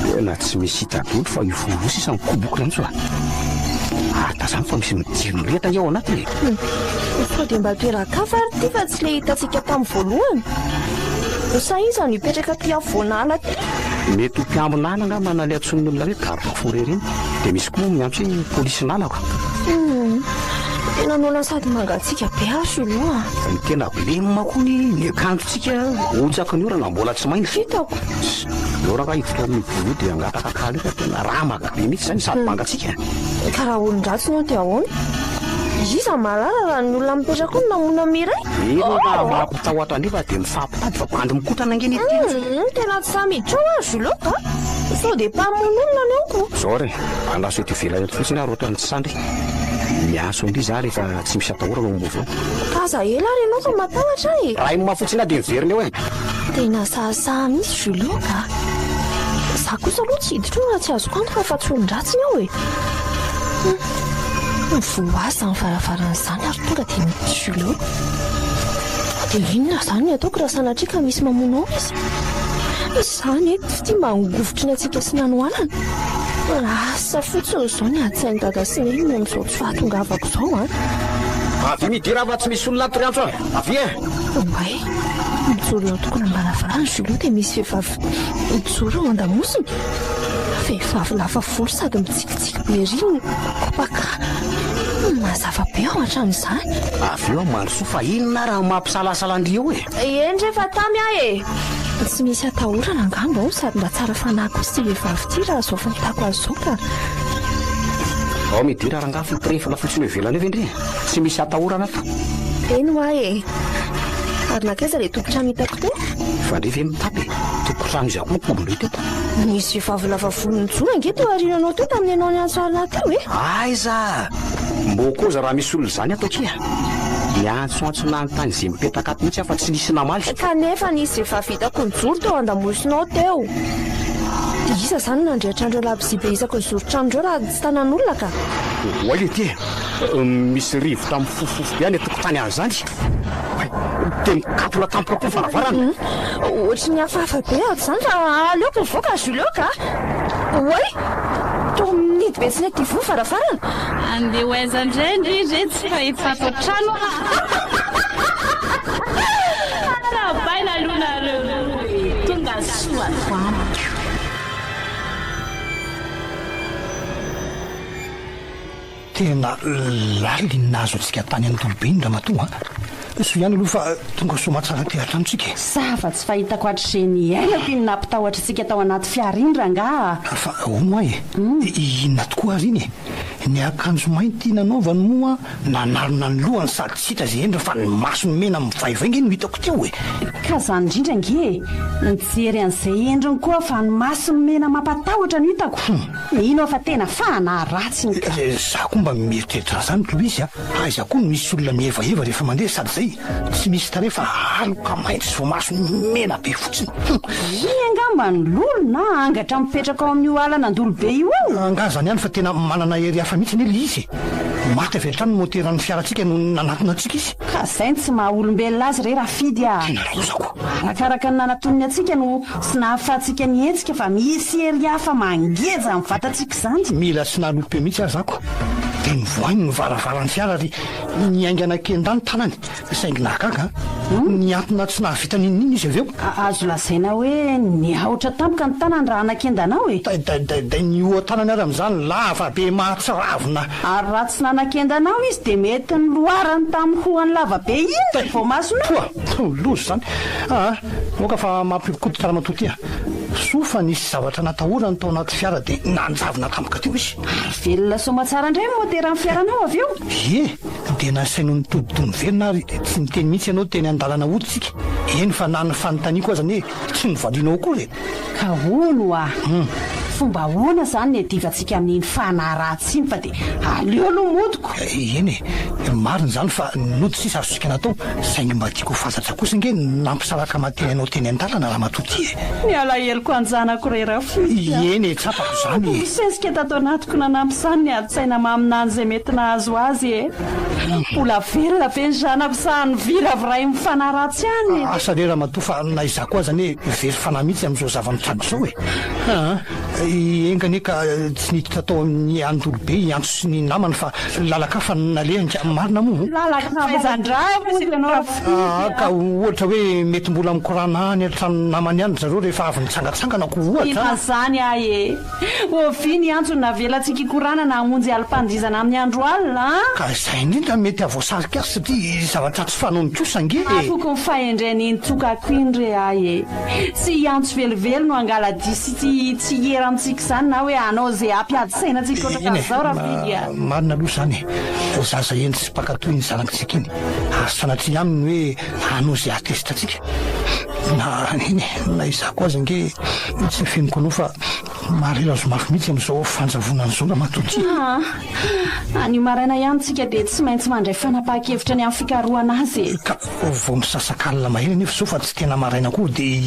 Tena tsy misy hita dolo fa io vovo io sisa mikoboko rantso a! Ary tazano fa misy jiro mirehitra ange ao anatiny e! Sao dia mba toeran-kafa ary ity fa tsy ilay hitantsika tamin'ny voalohany? Sa iza no hipetraka aty afovoan'ala aty? Mety ho mpiambina ala angamba na ilay antsoin'ny olona hoe garde forêt ireny. Dia misy koa moa miantso hoe polisin'ala ko. Hum, tena noana sady mangatsiaka be aho Julio a. Ny tena blème koa ny ny akanjontsika hotsaky ny orana mbola tsy maina. Hitako. Aleo rangahy hiditra ao amin'io vovo io dia hangataka kalo io fa tena ramaka be mihitsy izany sady mangatsiaka. Ka raha olon-dratsy no dia ahoana? Iza mahalala raha ny olona mipetraka ao no namono an'i Mireille? Eny raha mampitahotra anefa dia mifampitady fa bandy mikotrana ange ny ety e. Hum, tena tsy sahy miditra ao aho Julio ka! Sao dia mpamono olona ny ao ko! Zao ary e, andraso eto ivelany eto fotsiny aho raha ohatran'ny tsy sandry. Miantso an-dry za rehefa tsy misy atahorana ao am-bovao. Ka aza ela ary ianao fa matahotra aho e! Raha mafy fotsiny aho dia miverina eo e! Tena sahasaha mihitsy Julio ka! Za kosa aloha tsy hiditra ao raha tsy azoko antoka fa tsy olon-dratsy ny ao e! Hum, mivoha azy izany varavarana izany ary tonga dia miditra Julio. Dia inona izany no ataoko raha sanatria ka misy mamono ao izy? Izany eto ity mba hangovitry ny hatsiaka sy ny hanoanana. Lasa fotsiny izao ny ady-tsain'i Dada sy Neny noho izao tsy fahatongavako izao an! Avia midira fa tsy misy olona ato ry Antso a! Avia e! Oay! Mijoro eo an-tokonam-baravarana Julio dia misy vehivavy mijoro eo an-damosiny. Vehivavy lava volo sady mitsikitsiky be ery no kopaka. Mazava be ao an-trano izany. Avy eo aho mandrosoa fa inona ary no mampisalasala an-dry eo e? Eny re fa tamy aho e! Tsy misy atahorana angamba ao sady mba tsara fanahy kosa ity vehivavy ity raha izao fahitako azy izao ka. Ao midira rangahy fitrefona fotsiny eo ivelany eo ve ndry e? Tsy misy atahorana ato. Eny hoa e! Ary nankaiza ilay tompon-trano hitako teo? Fa ndry ve mitapy e? Tompon-trano iza koa no tombondry teto? Nisy vehivavy lava volo nijoro ange teo aoriananao teo tamin'ny ianao niantso an'ahy teo e! Aiza! Mbô koza raha misy olona izany ato akia! Niantsoantso nanontany izay mipetraka ato mihitsy aho fa tsy nisy namaly. Kanefa nisy vehivavy hitako nijoro teo an-damosinao teo. Iza izany no nandrehitra an'ireo labozia be isaky ny zoron-trano ireo raha tsy tanan'olona ka? Oay letia e! Misy rivotra mifofofofo be any an-tokotany any izany. Oay! Dia mikatona tampoka koa ny varavarana. Ohatry ny hafahafa be ato izany fa aleoko mivoaka Julio ka! Oay! Toa mihidy be tsy nety hivoha ny varavarana. Andeha ho aiza indray ndry retsy fa efa ato an-trano ah! Arahabaina aloha nareo roa e! Tonga soa ato amiko. Tena lalina iny nahazo antsika tany Andolobe iny ramatoa a! Soa ihany aloha fa tonga soamatsara aty an-trano tsika e! Zava-tsy fahitako hatrizay niainako iny nampitahotra antsika tao anaty fiara iny rangaha a! Fa hono hoa e! Inona tokoa ary iny e? Ny akanjo mainty nanaovany moa nanarona ny lohany sady tsy hita izay endriny fa ny masony mena mivaivay nge no hitako teo e! Ka izany indrindra ange e! Nijery an'izay endriny koa aho fa ny masony mena mampatahotra no hitako! Mino aho fa tena fanahy ratsy iny ka. Za koa mba mieritreritra an'izany Louise a! Aiza koa no misy olona mihevaheva rehefa mandeha sady zay tsy misy tarehy fa aloka mainty sy voamaso mena be fotsiny hum! Iny angamba ny lolo na angatra mipetraka ao amin'io alan'Andolobe io ao. Angaha zany ihany fa tena manana hery hafa mihitsy anie le izy e! Maty avy hatrany ny moteran'ny fiarantsika no nanatona antsika izy. Ka zay no tsy maha olombelona azy re Rafidy a! Tena lozako. Arakaraka ny nanatoniny antsika no tsy nahafahantsika nihetsika fa misy hery hafa mangeja ny vatantsika izany. Mila tsy nalope mihitsy aza ako dia novohainy ny varavaran'ny fiara ary niaingana kenda ny tanany saingy nahagaga an! Nihantona tsy nahavita n'inon'inona izy avy eo. Azo lazaina hoe nihaotra tampoka ny tanany raha nakenda anao e! Day day day day nihoa-tanany ary amin'izany lava be mahatsiravina. Ary raha tsy nanakenda anao izy dia mety niloarany tamin'ny hohany lava be iny ny voamasonao. Toa loza izany aa! Aoka fa mampihoron-koditra ramatoa ity a! Soa fa nisy zavatra natahorany tao anaty fiara dia nanjavona tampoka teo izy. Ary velona soamatsara indray ny moteran'ny fiaranao avy eo? Ie, dia nasainao nitodi-doha niverina ary tsy niteny mihitsy ianao teny an-dalana hody tsika. Eny fa na ny fanontaniako aza anie tsy novalianao akory e! Ka hono hoa! Fomba ahoana izany ny hiadivantsika amin'iny fanahy ratsy iny fa dia aleo aloha modiko. Eny e, marina izany fa nody sisa azontsika natao, saingy mba tiako ho fantatra kosa ange ny nampisaraka aman-teny anao teny an-dalana ramatoa ity e. Ny alaheloko an-janako re Rafotsy a! Eny e, tsapako izany e. Nisesika tato anatiko nanampy izany ny adin-tsaina maminany izay mety nahazo azy e. Mbola velona ve ny zanako sa noviravirain'ny fanahy ratsy any e? Asa re ramatoa fa na izaho koa aza anie very fanahy mihitsy amin'izao zava-mitranga izao e! Aa! Enga anie ka tsy niditra tao amin'ny Andolobe i Antso sy ny namany fa lalan-kafa no nalehany ka marina moa? Lalan-kafa aiza indray moa ianao Rafidy a? Aa! Ka ohatra hoe mety mbola mikorana any an-tranon'ny namany any ry zareo rehefa avy nitsangantsangana ko ohatra Inona a! izany ahy e! Oviana i Antso no navelantsika hikorana na hamonjy alim-pandihizana amin'ny andro alina an? Ka izay indrindra no mety hahavoasarika azy satria zavatra tsy fanaony kosa ange e! Afoko ny fahendren'iny tokako iny re ahy e! Tsy i Antso velively no hangala-dia sy tsy tsy hiera amintsika izany na hoe hanao izay hampiady saina antsika Eny e, ohatran'izao Rafidy a! marina aloha izany e! Zaza hendry sy mpankatò iny zanakitsika iny ary sanatria aminy ny hoe hanao izay hahatezitra antsika. Na eny e, na izaho koa aza ange tsy afeniko anao fa marera azo mafy mihitsy amin'izao fanjavonana izao ramatoa ity. Ah, anio maraina ihany tsika dia tsy maintsy mandray fanapahan-kevitra ny amin'ny fikarohana azy e. Ka vao misasak'alina mahery anefa izao fa tsy tena maraina koa dia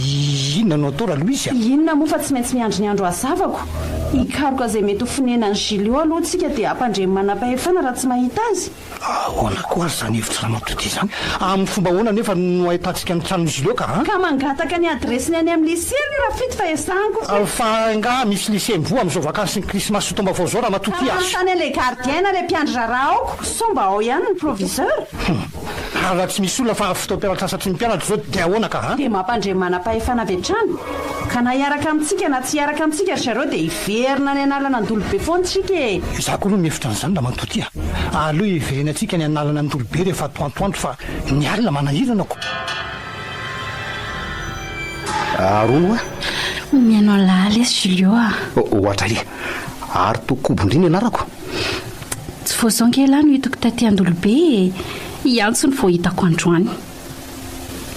inona no atao Raloisy a? Inona moa fa tsy maintsy miandry ny andro hazavako. Hikaroka izay mety ho fonenan'i Julio aloha tsika dia hampandre ny manam-pahefana raha tsy mahita azy. Ahoana koa ary izany hevitr'i ramatoa ity izany? Amin'ny fomba ahoana anefa no ahitantsika ny tranon'izy ireo ka an? Ka mangataka ny adiresiny any amin'ny lycée ry Rafidy fa ezahako fa. Fa angaha misy lycée mivoha amin'izao vakansin'ny krismasy sy taom-baovao izao ramatoa ity Ka a? manontany an'ilay gardien na ilay mpiandry raharaha ao ko sao mba ao ihany ny proviseur? Hum. Ary raha tsy misy olona fa fotoam-pialan-tsasatry ny mpianatra izao dia ahoana ka an? Dia mampandre ny manam-pahefana avy hatrany. Ka na hiaraka amintsika na tsy hiaraka amintsika ry zareo dia hiverina any an'alan'Andolobe foana isika e! Izaho koa aloha mihevitra an'izany Ramatoa ty a! Aleo hiverenantsika any an'alan'Andolobe rehefa atoantoandro fa ny alina manahirana ko! Arono a! Mihaino an'lah lesy Julio a! Ohatra e! Ary toa kobon-dry ny anarako? Tsy vao izao nge lah no hitako taty Andolobe e! Hiantso no vao hitako androany.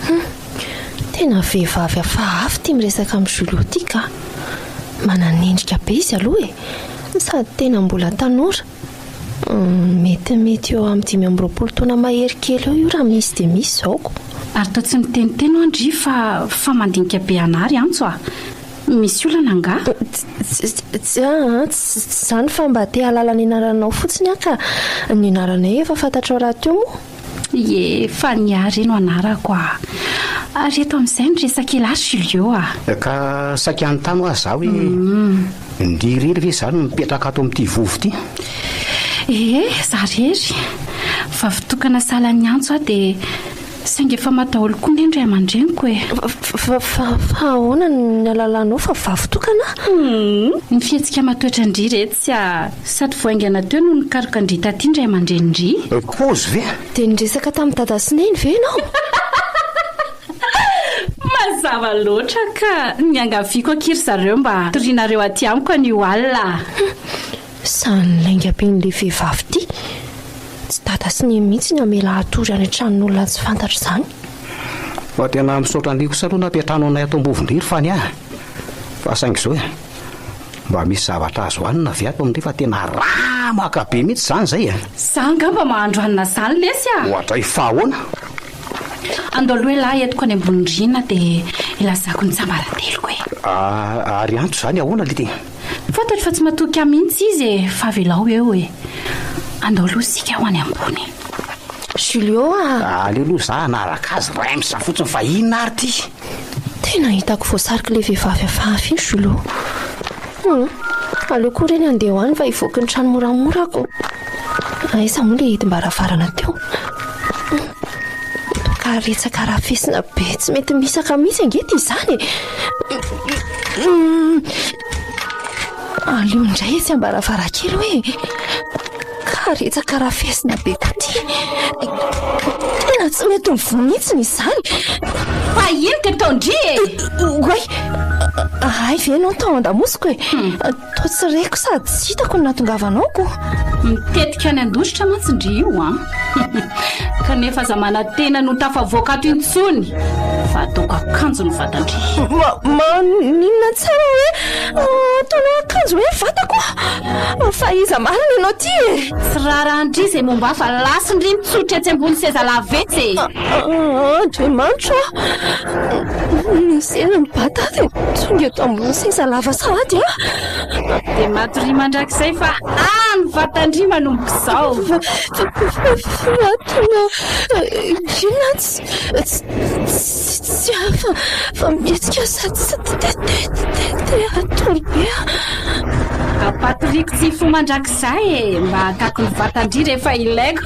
Hum! Tena vehivavy hafahafa ity miresaka amin'i Julio ity ka! Manan'endrika be izy aloha e! Sady tena mbola tanora. Metimety eo amin'ny 25 taona mahery kely eo io raha misy dia misy izao ko. Ary toa tsy miteniteny hoa ndry fa fa mandinika be anah ry Antso a! Misy olana angaha? Tsy aa, tsy izany fa mba te hahalala ny anaranao fotsiny aho ka. Ny anaranay efa fantatrao rahateo moa. Ie, fa ny ahy re no anarako a! Ary eto amin'izay ny resaka elah ry Julio a! Ka saika hanontany hoa za hoe ndry irery ve za no mipetraka ato amin'ity vovo ity? Ee, za rery. Vavy tokana sahala an'i Antso aho dia saingy efa mataholy koa nge ny ray aman-dreniko e! Fa fa ahoana no nialalanao fa vavy tokana aho? Ny fihetsika aman-toetran-dry re tsy a! Sady vao haingana teo no nikaroka an-dry taty ny ray aman-drenin-dry. Paozy ve? Dia niresaka tamin'i dada sy neny ve ianao? Mazava loatra ka! Niangaviako akia ry zareo mba torianareo aty amiko anio alina a! Izany lainga ben'ilay vehivavy ity! Tsy dada sy neny mihitsy ny hamela hatory any an-tranon'olona tsy fantatra izany. Fa tena misaotra an-dry kosa aloha nampiantrano anay ato Ambovon-dry ry Fany a! Fa saingy izao e! Mba misy zavatra azo hanina ve ato amindry fa tena ramaka be mihitsy izany izay e! Za angamba mahandro hanina zany lesy a! Oadray fa ahoana? Andao aloha elah entiko any ambony rihana dia ilazako ny tsiambarateloko e! Ary Antso izany ahoana le ty? Fantatro fa tsy matoky ahy mihitsy izy e! Fa avelao eo e! Andao aloha isika ho any ambony. Julio a! Aleo aloha za hanaraka azy raims fotsiny fa inona ary ty? Tena hitako voasarik'ilay vehivavy hafahafa iny Julio. Hum, aleo koa re ny handeha ho any fa hivoaky ny trano moramora ko. Aiza moa ilay hidim-baravarana teo? Hum, toa karetsaka rafesina be tsy mety misaka mihitsy ange ity izany e. Hum, aleo indray etsy am-baravarankely hoe. Karetsaka rafesina be koa ty. Tena tsy mety mivoha mihitsy izany. Fa ino ty ataon-dry e? Oay! Hay ve ianao tao an-damosiko e? Toa tsy reko sady tsy hitako ny nahatongavanao ko. Mitetika any an-dositra mantsy ndry io an! Kanefa aza manantena ny ho tafavoaka ato intsony fa ataoko akanjo ny vatan-dry. Maninona tsara hoe ataonao akanjo hoe vatako? Fa iza marina ianao ty e? Tsy raharahan-dry izay momba ahy fa lasin-dry mitsotra etsy ambony seza lava etsy e! Andriamanitra ô! Misy hery mibata ahy dia tonga eto ambony seza lava sahady aho! Dia matoria mandrakizay fa any vatan-dry manomboka izao! Fa tonga inona tsy tsy hafa fa mihetsika sady tsy te te te hatory be aho. Ampatoriako tsy hifoha mandrakizay e, mba hakako ny vatan-dry rehefa ilaiko.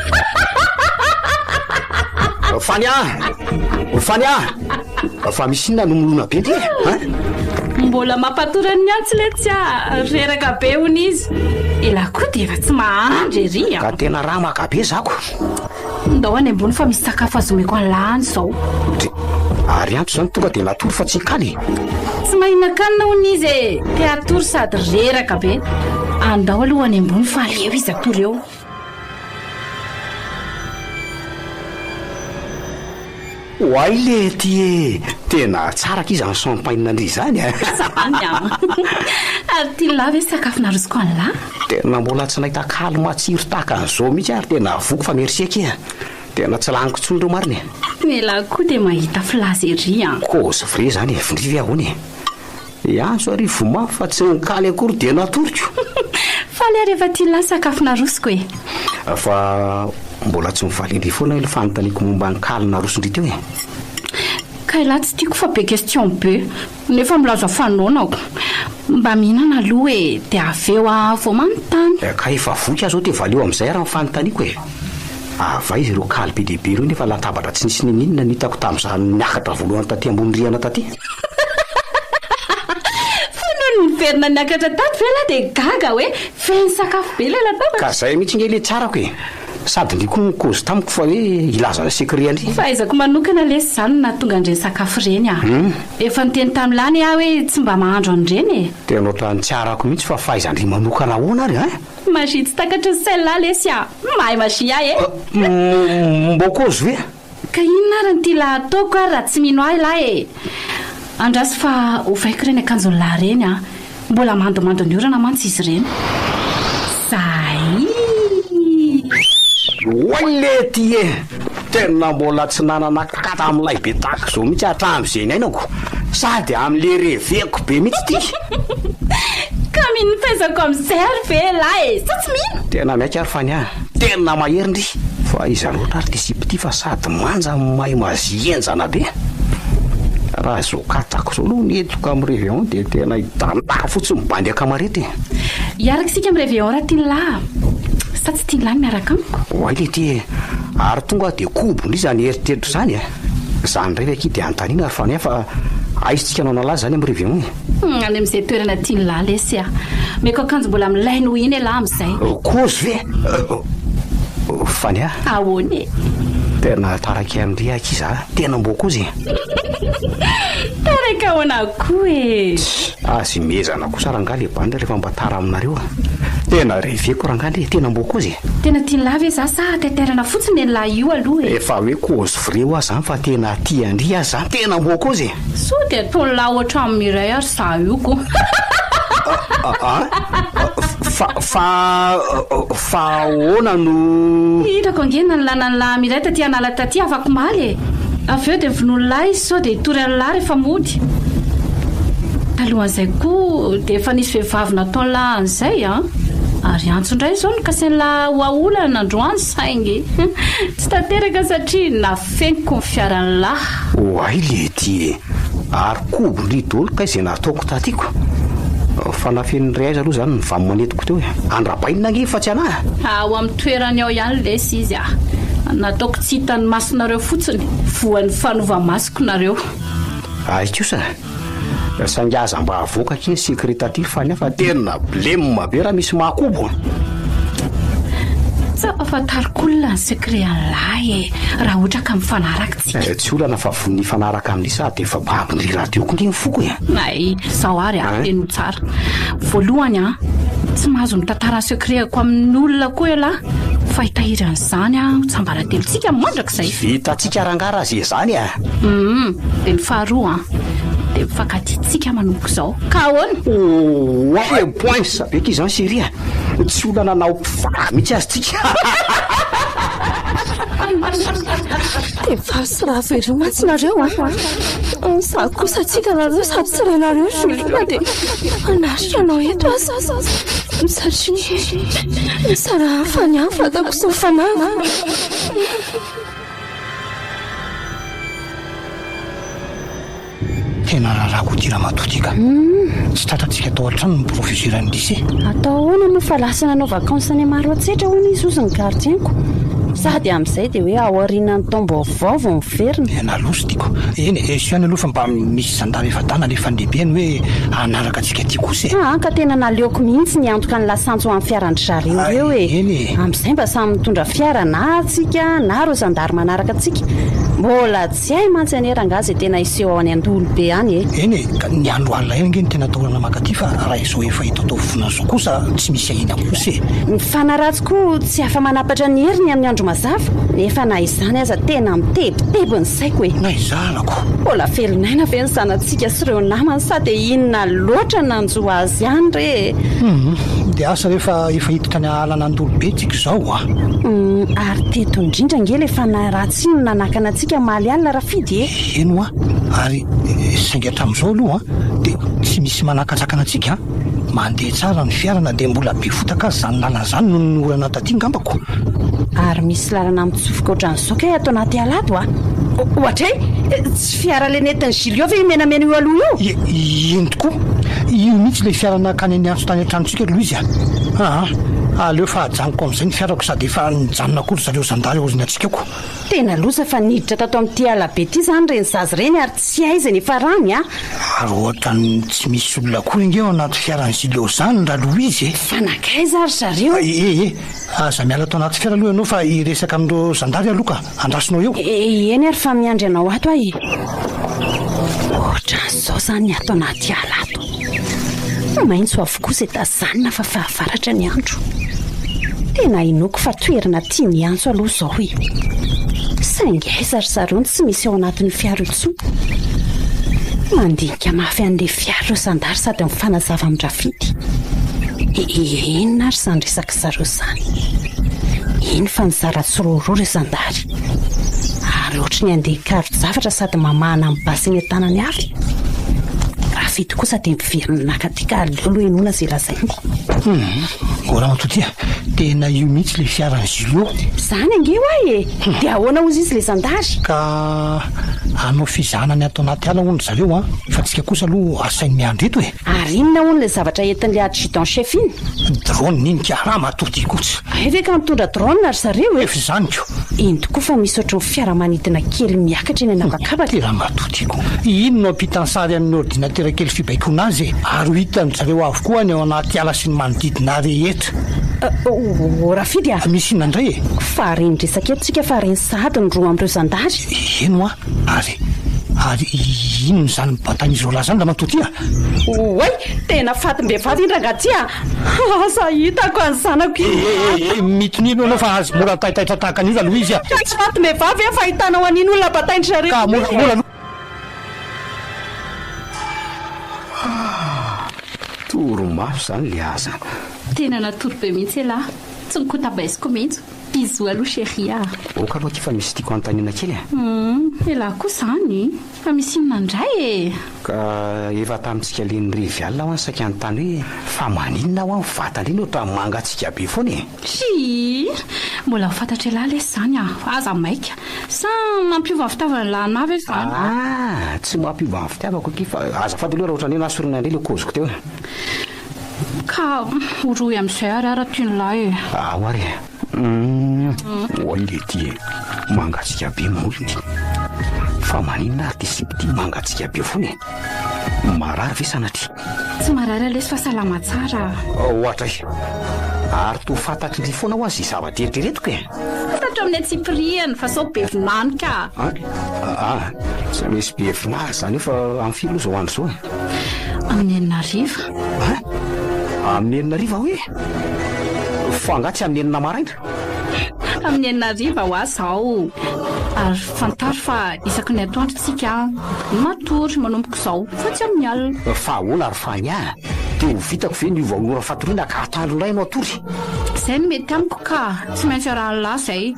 Fany a! Fany a! Fa misy inona no milona be ndry e? Hein? Mbola mampatory an'i Miantsy letsy a! Reraka be hono izy. Elah koa dia efa tsy mahandry ery a! Ka tena ramaka be zako. Ndao any ambony fa misy sakafo azo omeko an'lah any izao. Dry, ary Antso izany tonga dia natory fa tsy hikaly e? Tsy mahinan-kanina hono izy e! Te hatory sady reraka be. Andao aloha any ambony fa aleo izy hatory eo. Oay lety e! Tena tsara akia izany champagne ndry izany a! Izany an! Ary tian'lah ve sakafo narosoko an'lah? Tena mbola tsy nahita kaly matsiro tahaka an'izao mihitsy aho ary tena voky fa merci akia! Tena tsy laniko intsony ireo marina e! Elah koa dia mahita filaza ery an! Cause vrai izany e! Vindry ve ahoana e? Hiantso ary voa mafy fa tsy nikaly akory dia natoriko. Faly aho rehefa tian'lah sakafo narosoko e. Fa mbola tsy mivaly-ndry foana ilay fanontaniako momba ny kaly narosondry teo e. Ka elah tsy tiako fa be question be nefa milaza fanaonako. Mba mihinana aloha e dia avy eo aho vao manontany. Ka efa voky aho zao dia valio amin'izay ary ny fanontaniako e. Avy aiza ireo kaly be dia be ireo nefa latabatra tsy nisy n'inon'inona no hitako tamin'izaho niakatra voalohany taty ambony rihana taty? Fa nony niverina niakatra tato ve lahy dia gaga hoe feno sakafo be ilay latabatra? Ka zay mihitsy nge le tsarako e! Sady ndry koa nikozy tamiko fa hoe hilaza ny secret an-dry. Fahaizako manokana lesy izany no nahatonga an'ireny sakafo ireny ah! Efa niteny tamin'i lahy anie aho hoe tsy mba mahandro an'ireny e! Tena ohatran'ny tsy arako mihitsy fa fahaizan-dry manokana ahoana ary hein? Magie tsy takatry ny sain'lah lesy ah! Mahay magie aho e! Mbô kôzy ve? Ka inona ary ny tian'lah ataoko ary raha tsy mino ahy lah e! Andraso fa ovaiko ireny akanjon'lah ireny an! Mbola mandomando ny orana mantsy izy ireny. Zay! Oay lety e! Tena mbola tsy nanana kata milay be tahaka izao mihitsy hatramin'izay niainako. Sady amin'le reveko be mihitsy ity. Ka mino ny fahaizako amin'izay ary ve elah e? Sa tsy mino? Tena miaiky ary fa ny ahy tena mahery ndry. Fa iza loatra ary ity sipa ity fa sady manja no mahay magie henjana be. Raha izao katako izao aloha ny entiko amin'ny réveillon dia tena hidandaka fotsiny ny bandy akama reto e. Hiaraka isika amin'ny réveillon raha tian'lah a. Sa tsy tian'lah ny miaraka amiko? Oay leity e! Ary tonga aho dia kobo ndry izany eritreritro izany e! Izany indray ve akia dia anontaniana ry Faniah fa aiza tsika no hanala azy izany amin'ny réveillon e? Any amin'izay toerana tian'lah lesy a! Omeko akanjo mbola milay noho iny elah amin'izay. Kozy ve? Faniah? Ahoana e? Tena taraiky amin-dry akia za, tena mbô kozy e! Taraiky ahoana koa e? Aza imehezana kosa rangahy le bandy rehefa mba tara aminareo a! Tena reveko rangahy ndry e, tena mbô kozy e! Tena tian'lah ve za sa taitairana fotsiny nen'lah io aloha e? Efa hoe kozy vrai hoa zany fa tena tia an-dry aho zany, tena mbô kozy e! Sao dia ataon'lah ohatran'i Mireille ary za io ko! An? Fa, fa, fa ahoana no. Hitako ange nanilana an'lah Mireille taty an'ala taty afakomaly e! Avy eo dia vonoin'lah izy sao dia hitory an'lah rehefa mody. Talohan'izay koa dia efa nisy vehivavy nataon'lah an'izay an! Ary antso indray izao no kasain'lah ho aolana androany saingy tsy tanteraka satria nafeniko ny fiaran'lah. Oay lety e! Ary kobo ndry dolo kay izay nataoko taty ko! Fa nafenin'i aiza aloha izany ny vamin'manetiko teo e! Andrabainina ange fa tsy anah! Ao amin'ny toerany ao ihany lesy izy a! Nataoko tsy hitan'ny masonareo fotsiny, voan'ny fanova-masoko nareo. Hay kosa, saingy aza mba avoaka akia ny secret taty fa ny hafa tena blem be raha misy mahakobo a! Tsy ampahafantariko olona ny secret an'lah e, raha ohatra ka mifanaraka tsika. Tsy olana fa vonona hifanaraka amin'i sady efa babon'ny radio koa nge ny foko e! Hay, zao ary a, henoy tsara. Voalohany an, tsy mahazo mitantara ny secret-ko amin'olona koa ialahy fa hitahiry an'izany aho ho tsiambaratelontsika mandrakizay. Vitantsika rangahy raha ze zany a! Humm, dia ny faharoa an, dia mifankatia tsika manomboka izao. Ka ahoana? Oay e, poince be akia izany chérie a! Tsy olana na ho mpivady mihitsy aza tsika. Dia faly sy ravo ery mantsy nareo an! Izaho kosa tsy hitanareo sady tsy renareo Julien dia hanaritra anao eto aza satria misy raha hafa ny ahy vatako sy ny fanahiko. Tena rarako ity ramatoa ity ka. Tsy tratrantsika tao an-trano ny proviseur-n'ny lycée. Atao ahoana moa fa lasa nanao vacances any Maroantsetra hono izy hozy ny gardien-ko. Sady amin'izay dia hoe aorianan'ny taom-baovao vao miverina. Tena loza ity ko. Eny e, eso ihany aloha fa mba misy zandary efa-dahy nalefan'ny lehibeny hoe hanaraka antsika aty kosa e. Aa ka tena naleoko mihitsy niantoka ny lasantsy ho an'ny fiaran-dry zareo ireo e. Eny e. Amin'izay mba samy mitondra fiara na antsika na ireo zandary manaraka antsika. Mbola tsy hay mantsy anie rangahy izay tena hiseho ao any Andolobe any e. Eny e, ka ny andro alina ihany ange no tena atahorana mankaty fa raha izao efa hita tao fona izao kosa tsy misy ahiana kosa e. Ny fanahy ratsy koa tsy afa-manapatra ny heriny amin'ny andro mazava, nefa na izany aza tena mitebiteby ny saiko e. Na izalako. Mbola velon'aina ve ny zanatsika sy ireo namany sa dia inona loatra nanjo azy any re e? Hum, dia asa re fa efa hiditra any alan'Andolobe tsika izao a! Hum, ary teto indrindra ange ilay fanahy ratsy iny no nanakana antsika omaly alina Rafidy e! Eny hoa, ary saingy hatramin'izao aloha dia tsy misy manakatsakana antsika an! Mandeha tsara ny fiara na dia mbola be fotaka aza izany lalana izany noho ny orana taty angamba ko! Ary misy lalana mitsofoka ohatran'izao kay ato anaty ala ato a! Ohatray! Tsy fiara le nentin'i Julio ve io menamena io aloha io? Ie, eny tokoa! Io mihitsy ilay fiara nankany an'i Antso tany an-tranontsika ry Louise a! Aa! Aleo fa ajanoko amin'izay ny fiarako sady efa nijanona koa ry zareo zandary aorianantsika ko. Tena loza fa niditra tato amin'ity ala be ity izany ireny zaza ireny ary tsy aiza ny hifarany a! Ary ohatran'ny tsy misy olona akory ange ao anaty fiaran'i Julio izany Ralouise e! Fa nankaiza ary zareo? E e! Aza miala ato anaty fiara aloha ianao fa hiresaka amin'ireo zandary aloha ka! Andrasonao eo! E eny ary fa miandry anao ato aho e! Ohatran'izao izany ny ato anaty ala ato. Maitso avokoa izay tazanina fa fahavaratra ny andro. Tena inoako fa toerana tian'i Antso aloha izao e! Saingy aiza ry zareo no tsy misy ao anatin'io fiara io intsony? Mandinika mafy an'ilay fiara ireo zandary sady mifanazava amin-dRafidy. E inona ary izany resaka zareo izany? Iny fa nizara tsiroaroa ireo zandary. Ary ohatry ny handeha hikaro-javatra sady mamahana ny basy eny an-tanany avy. Rafidy kosa dia miverina naka aty ka aleo aloha henoina izay lazainy. Hum, ô ramatoa ty a, tena io mihitsy ilay fiaran'i Julio. Izany ange hoa e! Dia ahoana hozy izy ilay zandary? Ka hanao fizahana ny ato anaty ala hono ry zareo an, fa tsika kosa aloha asainy miandry eto e! Ary inona hono ilay zavatra entin'ilay adjudant chef iny? Drone iny ka, ramatoa ty kosa. Hay ve ka mitondra drone ry zareo e? Efa izany ko. Iny tokoa fa misy ohatry ny fiaramanidina kely miakatra eny an'habakabaka. Ty ramatoa ty ko. Iny no ampitany sary amin'ny ordinatera kely fibaikoana azy e. Ary ho hitan-dry zareo avokoa ny ao anaty ala sy ny manodidina rehetra. Oh, Rafidy a! Misy inona indray e? Fa reny resaka eto tsika fa reny sahady ny roa amin'ireo zandary. Eny hoa, ary, ary inona izany mibantan'izy roalahy izany ramatoa ty a? Oay! Tena fatim-behivavy iny rangahy ty a! Asa hitako any zanako iny a! Eh, eh, eh, mitonia aloha ianao fa aza mora taitaitra tahaka an'io aloha izy a! Tsy fatim-behivavy aho fa ahitanao an'iny olona batain-dry zareo Ka iny moramora e! aloha. Torimaso izany le aza. Tena natory be mihitsy elah. Tsy nikotabaisiko mihitsy. Bisous aloha chérie ah. Ok aloha akia fa misy tiako hanontaniana kely e. Humm, elah koa izany. Fa misy inona indray e? Ka efa tamintsika le nirevy alina hoa saika nitany hoe fa maninona hoa ny vatana iny ohatran'ny mangatsiaka be foana e? Tsia! Mbola ho fantatr'ialahy lesy izany a! Aza maika! Sa mampiova ny fitiavan'ilahy anah ve izany? Ah! Tsy mampiova ny fitiavako akia fa azafady aloha raha ohatran'ny hoe nahasorena indray le kôziko teo e! Ka horohy amin'izay ary aho raha tian'ilahy e! Ao ary e! Humm oay le ty e! Mangatsiaka be molony. Fa maninona ary ty sipa ty mangatsiaka be foana e? Marary ve sanatria? Tsy marary lesy fa salama tsara. Ohatray. Ary toa fantatry ndry foana hoa ze zavatra eritreretiko e! Fantatro amin'ny antsipirihany fa sao be vinany ka. Ah, tsy misy be vinany zany eo fa amin'ny firy aloha zao andro zao e? Amin'ny enina hariva. Hein? Amin'ny enina hariva hoe? Fa angaha tsy amin'ny enina maraina? Amin'ny enina hariva hoa zao. Ary fantaro fa isaky ny atoandro tsika no matory manomboka izao fa tsy amin'ny alina. Fa ahoana ry Fanja? Dia ho vitako ve ny hiova ho ora fatoriana ka atoandro indray ianao hatory? Izay no mety amiko ka! Tsy maintsy arahan'lah izay.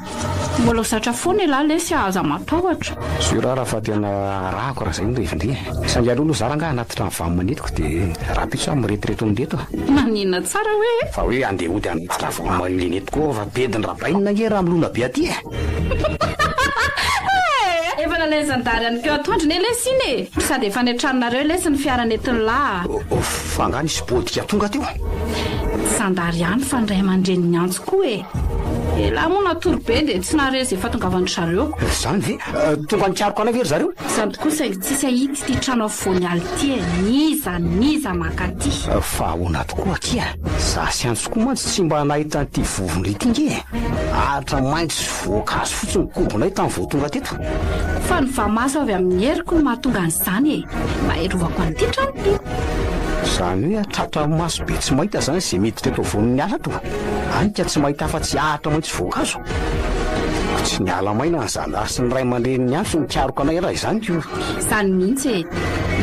Mbola ho zatra foana ialahy lesy a, aza matahotra. Sûr aho fa tena arahako raha izay no revin-dry e. Saingy aleo aloha za rangahy hanatitra ny vamo-manetiko dia rahampitso aho mireto-reto amin'ireto a. Maninona tsara hoe? Fa hoe andeha hody hanatitra vamo-manetiko koa fa bedin'i Rabainina ange raha milona be aty e. Efa nalain'ny zandary any koa atoandro ne lesy iny e! Sady efa any an-tranonareo lesy ny fiara nentin'lah. Fa angaha nisy bodika tonga teo? Tsy zandary ihany fa ny ray aman-dreny niantso koa e! Elah moa natory be dia tsy nahare izay fahatongavan-dry zareo. Izany ve? Tonga nikaroka anay ve ry zareo? Izany tokoa saingy tsisy ahita ity trano afovoan'ny ala ity e! N'iza n'iza mankaty. Fa ahoana tokoa akia? Za sy Antso koa mantsy tsy mba nahita an'ity vovon-dry ity nge e! Ahitra maitso sy voankazo fotsiny ny kobonay tamin'ny vao tonga teto. Fa ny vamaso avy amin'ny heriko no mahatonga an'izany e! Mba hiarovako an'ity trano ity. Izany hoe tratran'ny maso be tsy mahita izany izay miditra eto afovoan'ny ala ato? Any ka tsy mahita afa-tsy ahitra maitso sy voankazo. Ko tsy niala maina ny zandary sy ny ray aman-dreniny ihany no nikaroka anay raha izany ko. Izany mihitsy e!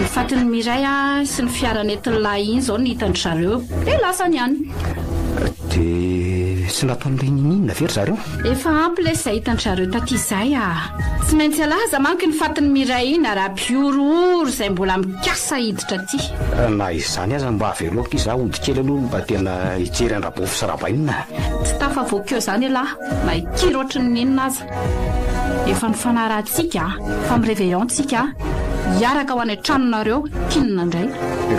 Ny fatin'i Mireille sy ny fiara nentin'ny lahy iny izao no hitan-dry zareo dia lasany ihany. Dia tsy nataon'ireny n'inona ve ry zareo? Efa ampy lesy izay hitan-dry zareo taty izay a! Tsy maintsy alaza manko iny fatin'i Mireille iny ary hampihorohoro izay mbola mikasa hiditra aty. Na izany aza mba avelao akia za hody kely aloha mba tena hijery an-dRabofy sy Rabainina. Tsy tafavoaka eo izany ialahy na hikiry ohatry ny inona aza. Efa nifanarahantsika fa mi-réveillon tsika. Hiaraka ho any an-tranonareo kinina indray.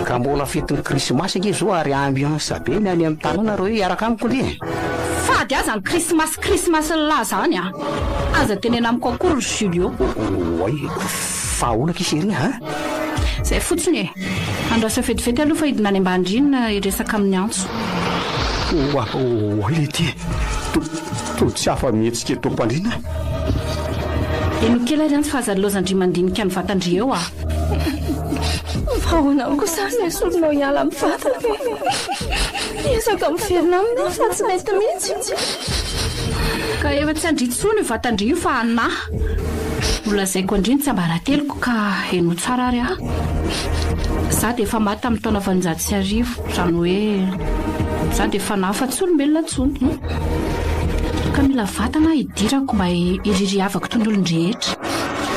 Ka mbola fetin'ny krismasy ange izao ary ambiance be ny any amin'ny tanàna raha hoe hiaraka amiko le e. Fady aza ny krismasy krismasin'lah zany a! Aza tenena amiko akory ry Julio. Oay, fa ahoana akia chérie a? Zay fotsiny e! Andraso vetivety aloha fa hidina any ambany rihina hiresaka amin'i Antso. Oa, oay leity e! Toa tsy afa-mihetsika eto am-pandriana aho. Henoy kely ary Antso fa aza laozan-dry mandinika ny vatan-dry eo a! Fa ahoana kosa ary no esorinao hiala amin'ny vatako e? Miezaka miverina aminy aho fa tsy mety mihitsy. Ka efa tsy an-dry intsony io vatan-dry io fa anà. Nolazaiko an-dry ny tsiambarateloko ka henoy tsara ary aho. Izaho dia efa maty tamin'ny taona 1800, izany hoe izaho dia fanahy fa tsy olombelona intsony. Ka mila vatana aho hidirako mba hiririavako toy ny olon-drehetra.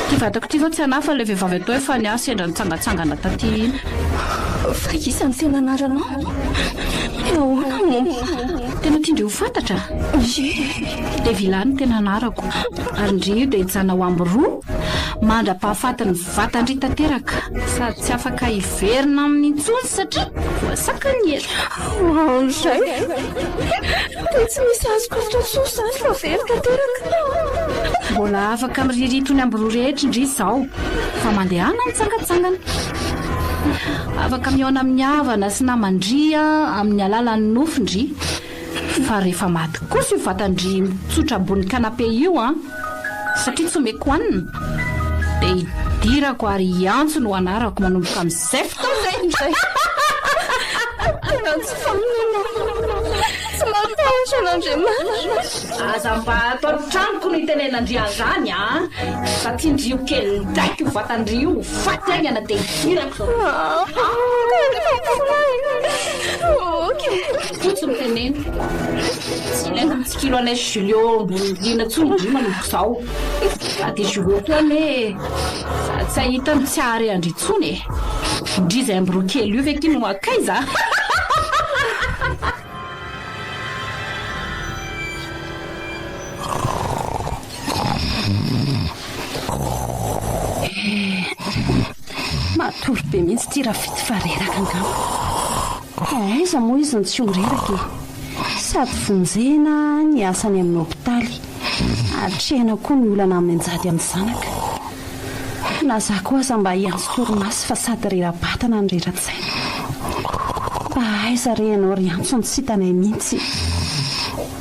Ity vatako ity izao tsy anà fa ilay vehivavy atao hoe Fania sendra nitsangantsangana taty iny. Fa iza no tena anaranao? Ahoana no. Tena tian-dry ho fantatra? Ie. Devila no tena anarako. Ary ndry io dia hijanona ho ambiroa mandra-pahafatin'ny vatan-dry tanteraka. Sady tsy afaka hiverina aminy intsony satria voasakan'ny hery. Wow izay! Dia tsy misy azoko atao intsony izany fa very tanteraka. Mbola afaka miririhy toy ny ambiroa rehetra ndry izao fa mandehana mitsangantsangana. Afaka mihaona amin'ny havana sy naman-dry amin'ny alalan'ny nofy ndry. Fa rehefa maty kosa io vatan-dry mitsotra ambony canapé io an! Satria tsy omeko hanina, dia hidirako ary hiantso no anarako manomboka amin'izay fotoana izay. Tena tsy faminana. Tsy matahotra an'Andriamanitra. Aza mba ato an-tranoko no itenenan-dry an'izany an! Fa tsindrio kely ndraiky io vatan-dry io ho faty haingana dia hidirako izao. Fotsy no teneno. Tsy ilaina mitsikilo anay Julio ambony rihana intsony ndry manomboka izao. Fa dia Julio koa anie sady tsy hahita no tsy hahare an-dry intsony e. Ndry izay ambiroa kely io ve ity no hankaiza? Matory be mihitsy ity Rafity fa reraka angamba. Ka aiza moa izy no tsy ho reraka e? Sady vonjena ny asa any amin'ny hopitaly, atrehina koa ny olana mianjady amin'ny zanaka. Na za koa aza mba hiantso torimaso fa sady rera-batana no rera-tsaina. Mba aiza re ianao ry Antso no tsy hitanay mihitsy.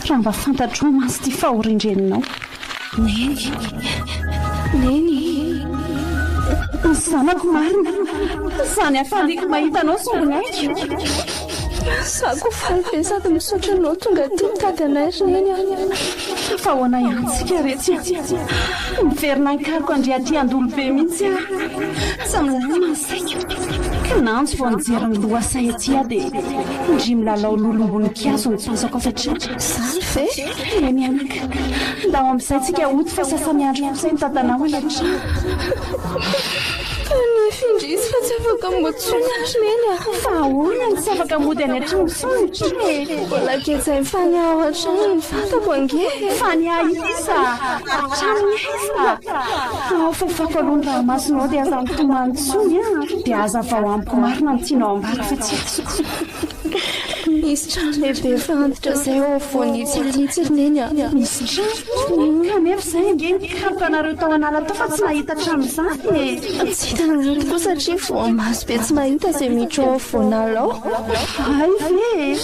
Raha mba fantatrao mantsy ity fahorian-dreninao. Neny, Neny. Ny zanako marina. Izany hafaliako mahita anao sombinaiko. Za koa faly be sady misaotra anao tonga aty mitady anay ry Neny a. Fa ahoana ihany tsika retsy a. Miverina nikaroka an-dry aty Andolobe mihitsy aho. Tsy milamina ny saiko. Kinanjo vao nijery ny lohasaha ety aho dia ndry milalao lolom-boninkazo no tazako avy hatrany. Izany ve? Eny anaka. Ndao amin'izay tsika hody fa sasa-miandry kosa i dadanao any an-trano. Kanefa indrisy fa tsy afaka mody intsony aho ry Neny a! Fa ahoana no tsy afaka mody any an-trano intsony ry e? Mbola gejain'i Fania ao an-trano ny vatako ange e! Fania iza? Hatramin'ny aiza? Ao fafako aloha ny ranomasonao dia aza mitomany intsony a! Dia hazavao amiko marina ny tianao ambara fa tsy azoko. Misy trano lehibe efa antitra izay ao afovoan'itsy ala itsy ry Neny a! Misy trano? Kanefa izahay ange nikaroka anareo tao an'ala tao fa tsy nahita trano izany e! Tsy hitanareo tokoa satria voamaso be tsy mahita izay miditra ao afovoan'ala ao. Hay ve e!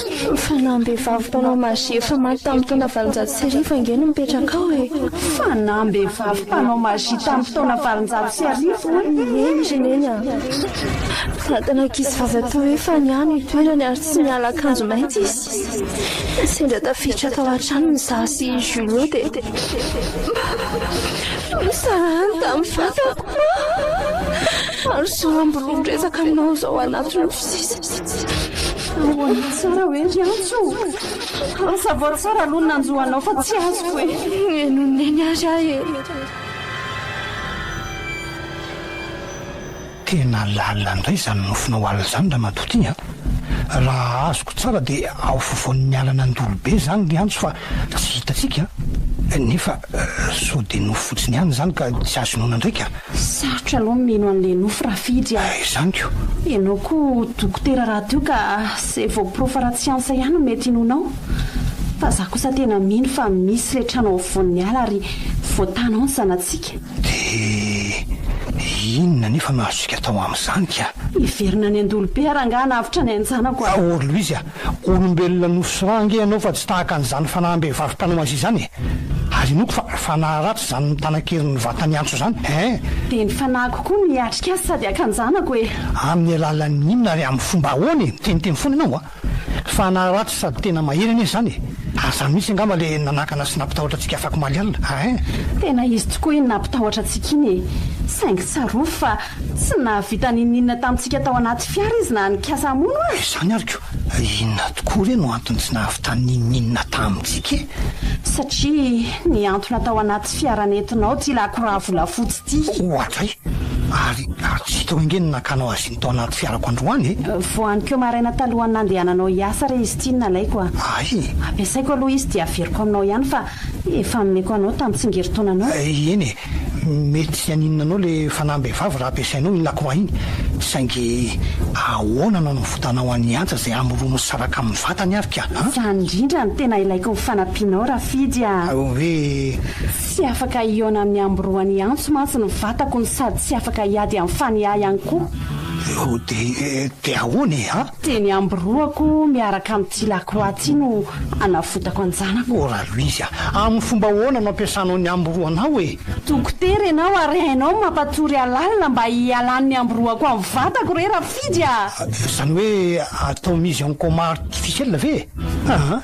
Fanahim-behivavy mpanao magie efa maty tamin'ny taona 1800 ange no mipetraka ao e! Fanahim-behivavy mpanao magie tamin'ny taona 1800 hono? Eny ry Neny a! Vatana ankizivavy atao hoe Fania no itoerany ary tsy miala akanjo mainty izy. Sendra tafiditra tao an-tranony izaho sy i Julio dia nosarahany tamin'ny vatako ary izao ambiroa miresaka aminao izao anaty nofy sisa. Ahoana tsara hoe ry Antso? Hazavao tsara aloha ny nanjo anao fa tsy azoko e! Henoin'i Neny ary aho e! Tena lalina indray izany nofinao alina izany ramatoa ty a! Raha azoko tsara dia ao afovoan'ny alan'Andolobe izany ry Antso fa tsy hitantsika a! Nefa sao dia nofy fotsiny ihany izany ka tsy azo inoana indray ka. Sarotra aloha ny mino an'ilay nofy Rafidy a! Izany ko! Ianao koa dokotera rahateo ka izay voaporofo ara-tsiansa ihany no mety hinoanao. Fa za kosa tena mino fa misy ilay trano ao afovoan'ny ala ary voatana ao ny zanatsika. Dia inona anefa no azontsika atao amin'izany ka? Hiverina any Andolobe aho rangahy hanavotra ny ain-janako a! Or Louise a! Olombelona nofo sy rà ange ianao fa tsy tahaka an'izany fanahim-behivavy mpanao magie izany e! Ary inoako fa fanahy ratsy izany mitanan-kery ny vatan'i Antso izany eh! Dia ny fanahiko koa no hiatrika azy sady haka an-janako e! Amin'ny alalan'ny inona ary amin'ny fomba ahoana e? Miteniteny foana ianao a! Fanahy ratsy sady tena mahery anie izany e! Ary izany mihitsy angamba ilay nanakana sy nampitahotra antsika afakomaly alina eh! Tena izy tokoa iny nampitahotra antsika iny e! Saingy tsarovy fa Tsy nahavita n'inon'inona tamintsika tao anaty fiara izy na nikasa hamono aza. Izany ary ko! Inona tokoa re no antony tsy nahavitany n'inon'inona tamintsika e? Satria nihantona tao anaty fiara nentinao ity lakroà volafotsy ity. Oadray! Ary ary tsy hitako ange ny nakanao azy iny tao anaty fiarako androany e! Voanikeo maraina talohan'ny nandehananao hiasa re izy ity no nalaiko a! Hay! Ampiasaiko aloha izy dia averiko aminao ihany fa efa nomeko anao tamin'ny tsingerin-taonanao. Eny e! Mety tsy haninona anao le fanahim-behivavy raha ampiasainao iny lakroa iny, saingy ahoana no hanavotanao an'i Antsa izay amoroa misaraka amin'ny vatany ary ka an? Izany indrindra no tena ilaiko ny fanampianao Rafidy a! Hoe. Tsy afaka hihaona amin'ny amoroan'i Antso mantsy ny vatako no sady tsy afaka hiady amin'ny Fanià ihany koa. Dia dia ahoana e an? Dia ny ambiroako miaraka amin'ity lakroa ity no hanavotako an-janako. Oh Ralouise a! Amin'ny fomba ahoana no ampiasanao ny ambiroanao e? Dokotera ianao ary hainao ny mampatory alalina mba hialan'ny ambiroako amin'ny vatako re Rafidy a! Izany hoe atao mise en coma artificiel ve e? Aa!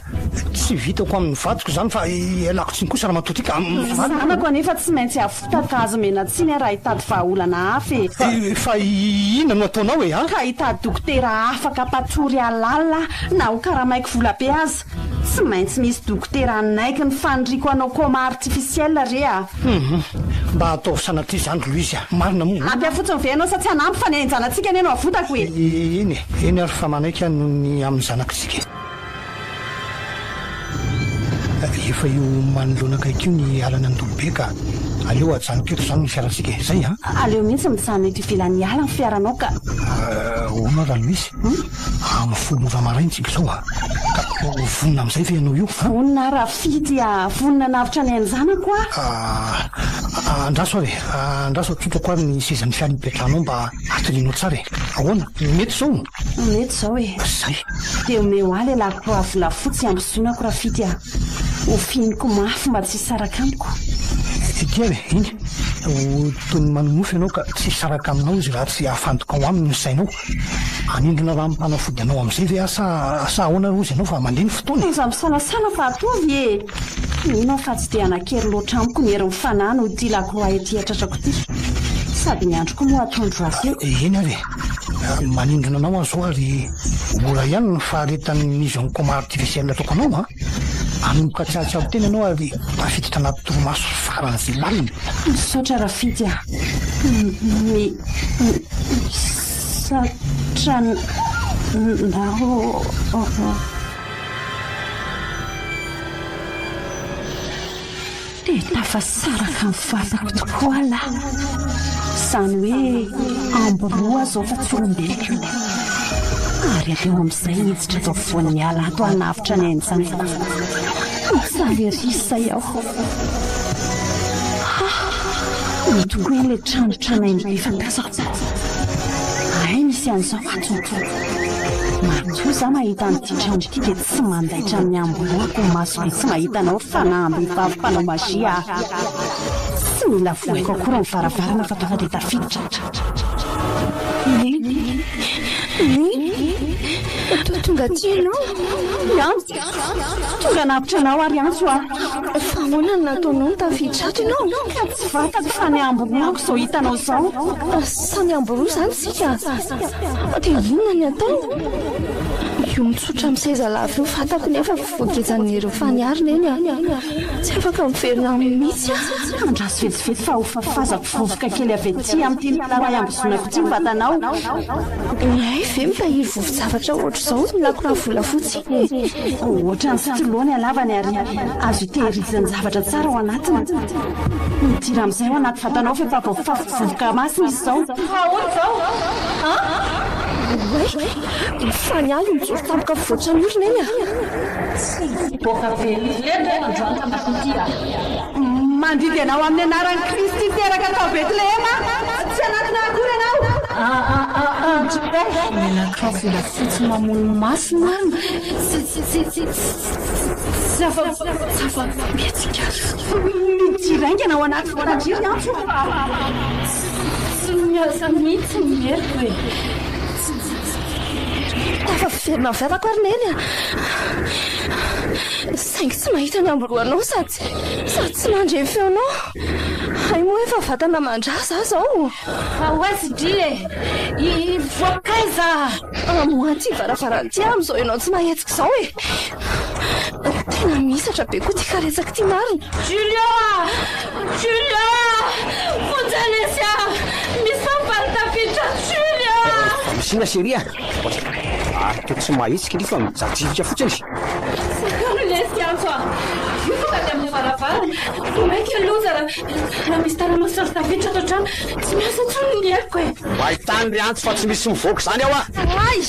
Tsy vitako amin'ny vadiko izany fa ialako tsiny kosa ramatoa ty ka. Ny zanako anefa tsy maintsy avotako azo omena tsiny aho raha hitady vahaolana hafa e. Fa inona no ataonao e an? Ka hitady dokotera afaka mpatory halal aho na ho karamaiko vola be aza. Tsy maintsy misy dokotera hanaiky ny faniriako hanao coma artificiel re a. Hum. Mba ataovy sanatria izany ry Louise a. Marina moa. Ampy ahy fotsiny ve ianao sa tsy hanampy fa ny ain-janatsika anie no avotako e. Eny e. Eny ary fa manaiky aho noho ny amin'ny zanakitsika e. Efa io manoloana akaiky io ny alan' Andolobe ka aleo ajanoko eto izany ny fiarantsika e! Zay an! Aleo mihitsy mijanona eto ivelan'ny ala ny fiaranao ka! Ahoana Raloisy? Amin'ny folo ora maraina isika izao an! Ka ho vonona amin'izay ve ianao io an? Vonona aho Rafidy a! Vonona hanavotra ny ain-janako aho! Andraso ary e! Andraso atsotrako ary ny sezan'ny fiara hipetrahanao mba hatorianao tsara e! Ahoana? Mety izao? Mety izao e! Zay! Dia omeo ahy ilay lakroa volafotsy ambozonako Rafidy a! Ho fihiniko mafy mba tsy hisaraka amiko. Ity ary e! Iny! Ho toy ny manonofy ianao ka tsy hisaraka aminao izy raha tsy afantokao aminy ny sainao. Hanindrona ranom-panafody anao amin'izay ve aho sa sa ahoana ary hozy ianao fa mandeha ny fotoana e! Aza misalasala fa ataovy e! Mino aho fa tsy dia hanan-kery loatra amiko ny herin'ny fanahy noho ity lakroa ety an-tratrako ity. Sady ny andro koa moa atoandro rahateo. Eny ary e! Manindrona anao aho zao ary ora ihany ny faharetan'ny mise en coma artificiel ataoko anao an! Hanomboka tsy hahatsiaro tena ianao ary tafiditra anaty torimaso faran'izay lalina. Misaotra Rafidy a! Mi misaotra anao. Dia tafasaraka ny vatako tokoa lahy. Izany hoe ambiroa aho izao fa tsy olombelona. Ary aleo amin'izay hiditra ato afovoan'ny ala ato hanavotra ny ain-janako. Mijaly ery izay aho. Ha! Ito koa ilay trano tranainy be fantazako. Hay misy an'izao ato. Matoa za mahita an'ity trano ity dia tsy mandaitra amin'ny ambiroako ny maso be tsy mahita anao ry fanaham-behivavy mpanao magie ah. Tsy mila vohaiko akory ny varavarana fa tonga dia tafiditra. Neny, Neny, toa tonga aty ianao? Iantso, tonga hanavotra anao ary Antso ah. Fa ahoana no nataonao no tafiditra ato ianao? Ka tsy vatako fa ny ambiroako izao hitanao izao. Samy ambiroa izany isika. Dia inona ny atao? Io mitsotra amin'ny seza lava io vatako nefa voagejan'ireo faniary neny a. Tsy afaka miverina aminy mihitsy aho. Andraso vetivety fa hofafazako vovoka kely avy aty amin'ity lakroa iambozonako ity ny vatanao. Ny ahy ve mitahiry vovo-javatra ohatr'izao ny lakroa volafotsy iny e? Ohatran'ny stylo ny halavany ary azo itehirizan-javatra tsara ao anatiny. Midira amin'izay ao anaty vatanao fa efa voafafy vovoka masina izy izao. Ahoana izao an? Oay! Mifaly ahy io mijoro tampoka afovoan-trano io ry Neny a! Tsy hivoaka velively re androany tamin'ity a! Mandidy anao amin'ny anaran'i Kristy teraka tao Betlehema aho, tsy hanatona akory ianao. Andray! Ilay lakroa volafotsy mamono maso marina, tsy tsy tsy tsy tsy afa tsy afa-mihetsika. Midira haingana ao anaty volan-driry antso fa. Tsy tsy miasa mihitsy ny heriko e! Tsy tsy tsy. Tafaverina ny vavako ary Neny a! Saingy tsy mahita ny ambiroanao sady sady tsy nandre ny feonao. Hay moa efa vatana aman-dra za zao. Fa ho aiza dry e? Hivoaka aiza? Amoha ity varavarana ity amin'izao ianao tsy mahetsika izao e! Tena mihisatra be koa ity karetsaka ity marina. Julio a! Julio a! Vonjeo lesy a! Misy fahavalo tafiditra ato Julio a! Misy inona chérie a? Ary toa tsy mahetsika ndry fa mijajirika fotsiny. Sakano lesy antso a! Io tonga avy amin'ny varavarana. Vao mainka loza raha misy tara-masoandro tafiditra ato an-trano. Tsy miasa intsony ny heriko e! Mba ahitany ry antso fa tsy misy mivoaka izany ao a! Hay!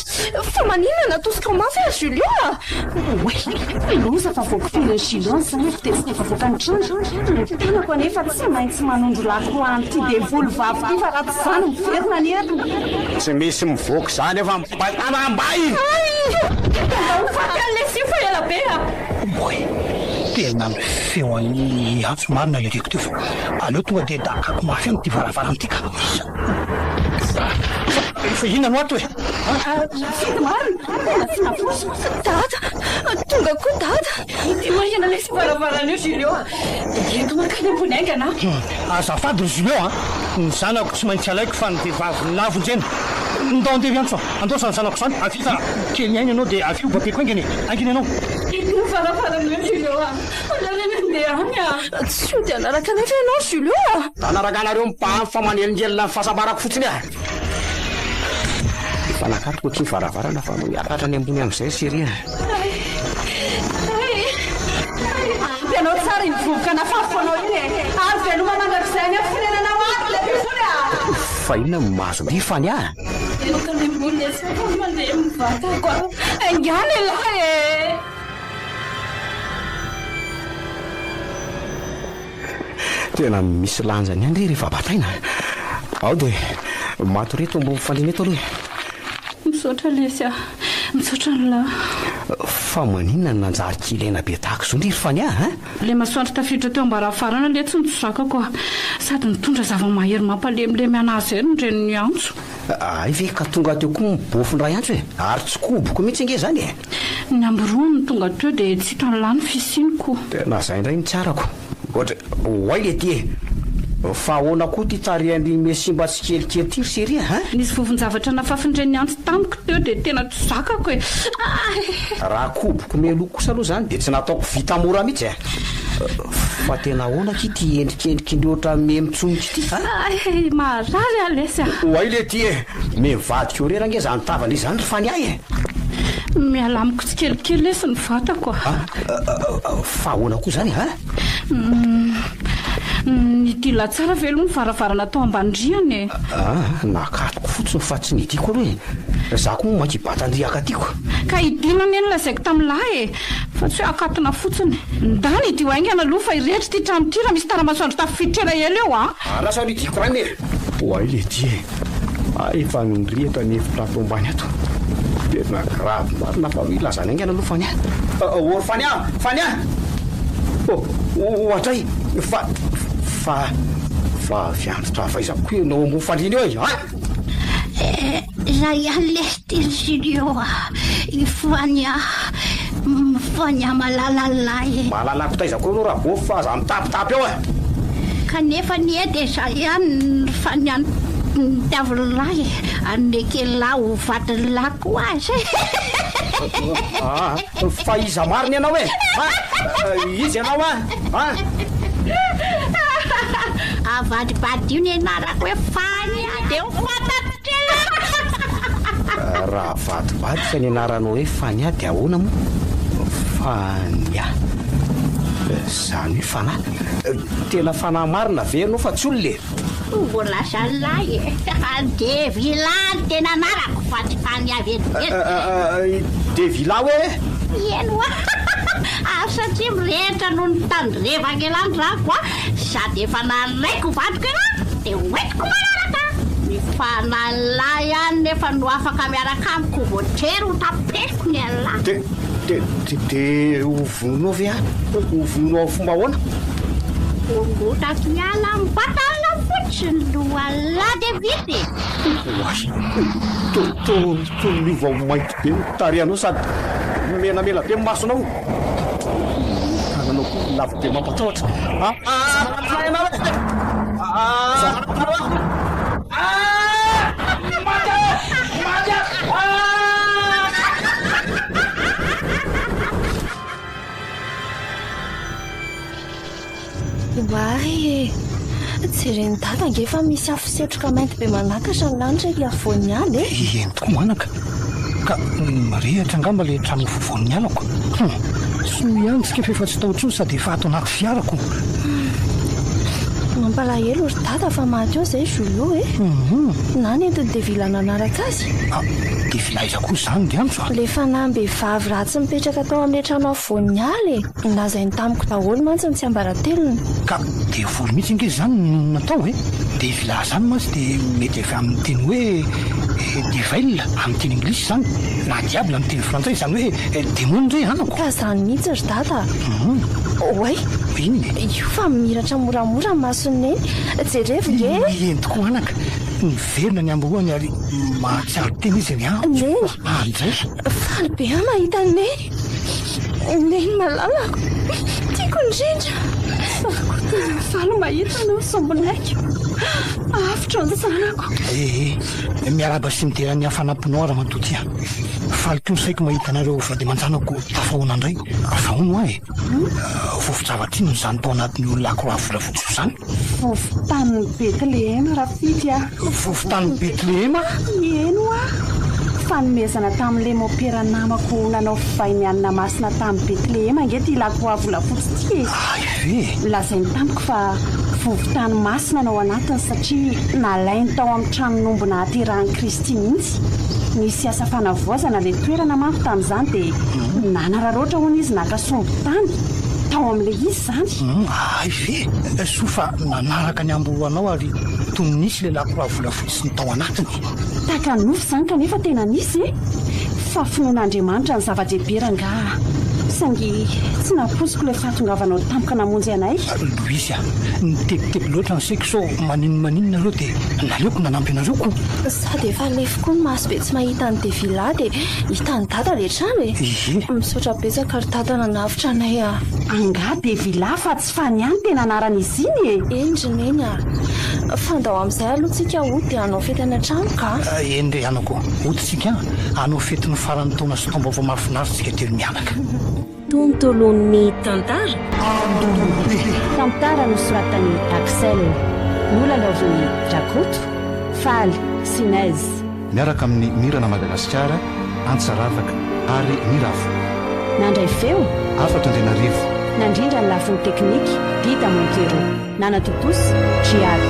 Fa maninona natosika mafy ary Julio a! Oay! Loza fa voakifirin'i Julio ny sainiko dia tsy tafavoaka ny trano. Ny tenako anefa tsy maintsy manondro lakroa an'ity devoly vavy ity fa raha tsy izany miverina ny heriny. Tsy misy mivoaka izany eo fa mba ambay! Hay! Mba ho faty any lesy io fa ela be a! Oay! Tena ny feon'i Antso marina ilay reko teo fa aleo tonga dia dakako mafy any ity varavarana ity ka. Fa inona no ato e? Fidy marina, tena tsy navozo. Dada! Tonga koa dada! Io ahiana lesy varavarana io Julio a! Ento mankany ambony haingana a! Azafady ry Julio a! Ny zanako tsy maintsy alaiko fa ny vehivavy navonjena. Ndao andeha ry Antso a! Andao izany zanako izany, avia fa kely aina ianao dia avia ho babeko haingana e! Haingana ianao! Io varavarana io Julio a! Aleo re mandeha any a! Tsy hody hanaraka anefa ianao Julio a! Hanaraka anareo mibahana fa manelingelina ny fahasambarako fotsiny aho. Efa nakatoko akia ny varavarana fa miakatra any ambony amin'izay ry chérie a. Ampy anao tsara iny vovoka nafafiko anao iny e! Ary veloma mandrakizay any amin'ny fonenanao any ilay devoly a! Fa inona no mahazo an-dry Fania a? Ento any ambony lesy fa mandeha ny vatako a! Haingana ialahy e! Tena misy lanjany ihany re rehefa bataina. Ao dia matoria eto ambony fandriana eto aloha e. Misaotra lesy a. Misaotra an'lah. Fa maninona no nanjary kely aina be tahaka izao ndry ry Fania a? Ilay masoandro tafiditra teo am-baravarana letsy no tsy zakako a. Sady nitondra zava-mahery mampalemilemy an'ahy izay ny renin'i Antso. Hay ve ka tonga teo koa ny bofon-dray Antso e! Ary tsy koboko mihitsy ange izany e! Ny ambiroany no tonga teo dia tsy hitan'lah ny fisiany ko. Tena zay indray no tsy arako. Ohatra, oay le ty e! Fa ahoana koa ty tarehan'i Mesimba tsikelikely ty ry chérie a? Nisy vovon-javatra nafafin'ireny antso tamiko teo dia tena tsy zakako e! Ay! Raha koboko mialoha kosa aloha izany dia tsy nataoko vita mora mihitsy e! Fa tena ahoana akia ty endrikendriky ny ohatran'ny me mitsonika ity a? Ay! Marary aho lesy a! Oay le ty e! Me mivadika eo rery ange izany tavany izany ry Faniah e! Miala amiko tsikelikely lesy ny vatako a! Fa ahoana koa izany a? Nidila tsara ve aloha ny varavarana tao ambany rihana e? Ah, nakatoko fotsiny fa tsy nidiko aloha e! Za koa moa mainka hibata ny riaka tiako. Ka hidina anie no lazaiko tamin'lah e! Fa tsy hoe akatona fotsiny. Ndana hidio haingana aloha fa hirehitra ity trano ity raha misy tara-masoandro tafiditra elaela eo a! Lasa ny hidiko rainy e! Oay letia e! Hay efa nirehitra ny efitra ato ambany ato. Tena grave marina fa ilazana haingana aloha Fania. Or Fania! Fania! Oh, ohatray! Fa, fa, fa avy andro avy aiza koa ianao ambony fandriana eo e? An! Eh, zay ihany lesy ty ry Julio a! I Fania, Fania malalalahy e! Malalako taiza koa ianao Rabofy fa aza mitapitapy eo e! Kanefa anie dia zay ihany ry Fania nitiavin'lah e! Ary neken'lah ho vadin'lah koa aza e! Aa, fa iza marina ianao e? A, iza ianao a? A? Avadibadio ny anarako hoe Fania dia ho fantatr'ela. Raha avadibadika ny anaranao hoe Fania dia ahoana moa? Fania. Izany hoe fanahy. Tena fanahy marina ve ianao fa tsy olona e? Mbola zalahy e! Devila no tena anarako fa tsy Fania velively. Devila hoe? Eny hoa! Ary satria mirehitra noho ny tandrevaka elah ny rako a, sady efa nalaiko ho vadiko elah dia hoentiko manaraka. Ny fanahy ihany nefa no afaka miaraka amiko voatery ho tapeliko ny an'lah. Dia, dia, dia ho vonoinao ve aho? Ho vonoinao amin'ny fomba ahoana? Hongotako hiala amin'ny vatana fotsiny lohan'lah dia vita e! Oay! To, to, to miova ho mainty be ny tarehinao sady menamena be ny masonao. Ny tananao koa lava be mampatahotra. Ah! Ah! Ah! Ah! Maty aho! Maty aho! Ah! Oay e! Jeren'i Dada ange fa misy afo setroka mainty be manakatra ny lanitra ery afovoan'ny ala e! Eny tokoa anaka! Ka mirehitra angamba ilay trano afovoan'ny alako. Hum! Soa ihany tsika fa efa tsy tao intsony sady efa ato anaty fiarako. Mampalahelo ry Dada fa maty eo izay Julio e! Na nentin'i Devila nanaraka azy. Ah! Devila aiza koa izany ry Antso a? Ilay fanahim-behivavy ratsy mipetraka tao amin'ilay trano afovoan'ny ala e! Lazainy tamiko daholo mantsy ny tsiambaratelony. Ka devoly mihitsy ange izany no natao e! Devila izany mantsy dia mety avy amin'ny teny hoe deveil amin'ny teny anglisy izany, na diable amin'ny teny frantsay, izany hoe demony re anako. Ka izany mihitsy ry dada a! Oay! Inona e? Io fa miratra moramora ny mason'i Neny, jerevo nge e! Eny tokoa anaka, miverina ny ambohoany ary mahatsiaro tena izy ry an! Neny! Anjay! Faly be aho mahita an'i Neny! Neny malalako, tiako indrindra. Za koa tena faly mahita anao sombinaiko. Avotra ny zanako. Ee, miarahaba sy midera ny hafanam-ponao ramatoa tia. Faly koa ny saiko mahita anareo vady aman-janako tafahoana indray. Fa hono hoa e, vovo-javatra inona izany tao anatin'io lakroa volafotsy io izany? Vovo-tanin'i Betlehema Rafidy a! Vovo-tanin'i Betlehema? Eny hoa! Fanomezana tamin'ilay mopera namako nanao fivahinianana masina tany Betlehema ange ity lakroa volafotsy ity e! Hay ve! Lazainy tamiko fa vovo-tany masina no ao anatiny satria nalainy tao amin'ny tranon'omby nahaterahan'i Kristy mihitsy. Nisy asa fanavaozana ilay toerana manko tamin'izany dia nanararaotra hono izy naka sombin-tany tao amin'ilay izy izany. Humm hay ve! Soa fa nanaraka ny ambohoanao ary toy ny nisy ilay lakroa volafotsy ny tao anatiny. Tahaka ny nofy izany kanefa tena nisy e! Fa finoana Andriamanitra ny zava-dehibe rangaha. Saingy tsy nampoiziko ilay fahatongavanao tampoka namonjy anay. Louise a! Nitebiteby loatra ny saiko sao maninona maninona nareo dia naleoko nanampy anareo ko! Sady efa lefy koa ny maso be tsy mahita an'i Devila dia hitan'i Dada ilay trano e! Ie! Misaotra betsaka ry Dada nanavotra anay a! Angaha Devila fa tsy Faniah no tena anaran'izy iny e! Eny ry Neny a! Fa ndao amin'izay aloha tsika hody dia hanao fety any an-trano ka! Eny re anako, hody tsika hanao fetin'ny faran'ny taona sy taom-baovao mahafinaritra tsika telo mianaka. Tontolon'ny tantara? Andolobe. Tantara nosoratan'i Axel. Nolalaovin'i Rakoto, Faly sy Nez. Miaraka amin'ny Mirana Madagasikara, Antsaravaka ary Miravo. Nandray feo? Hafatra Andrianarivo. Nandrindra ny lafiny teknika, Dida Montero. Nanatontosa, Djihad.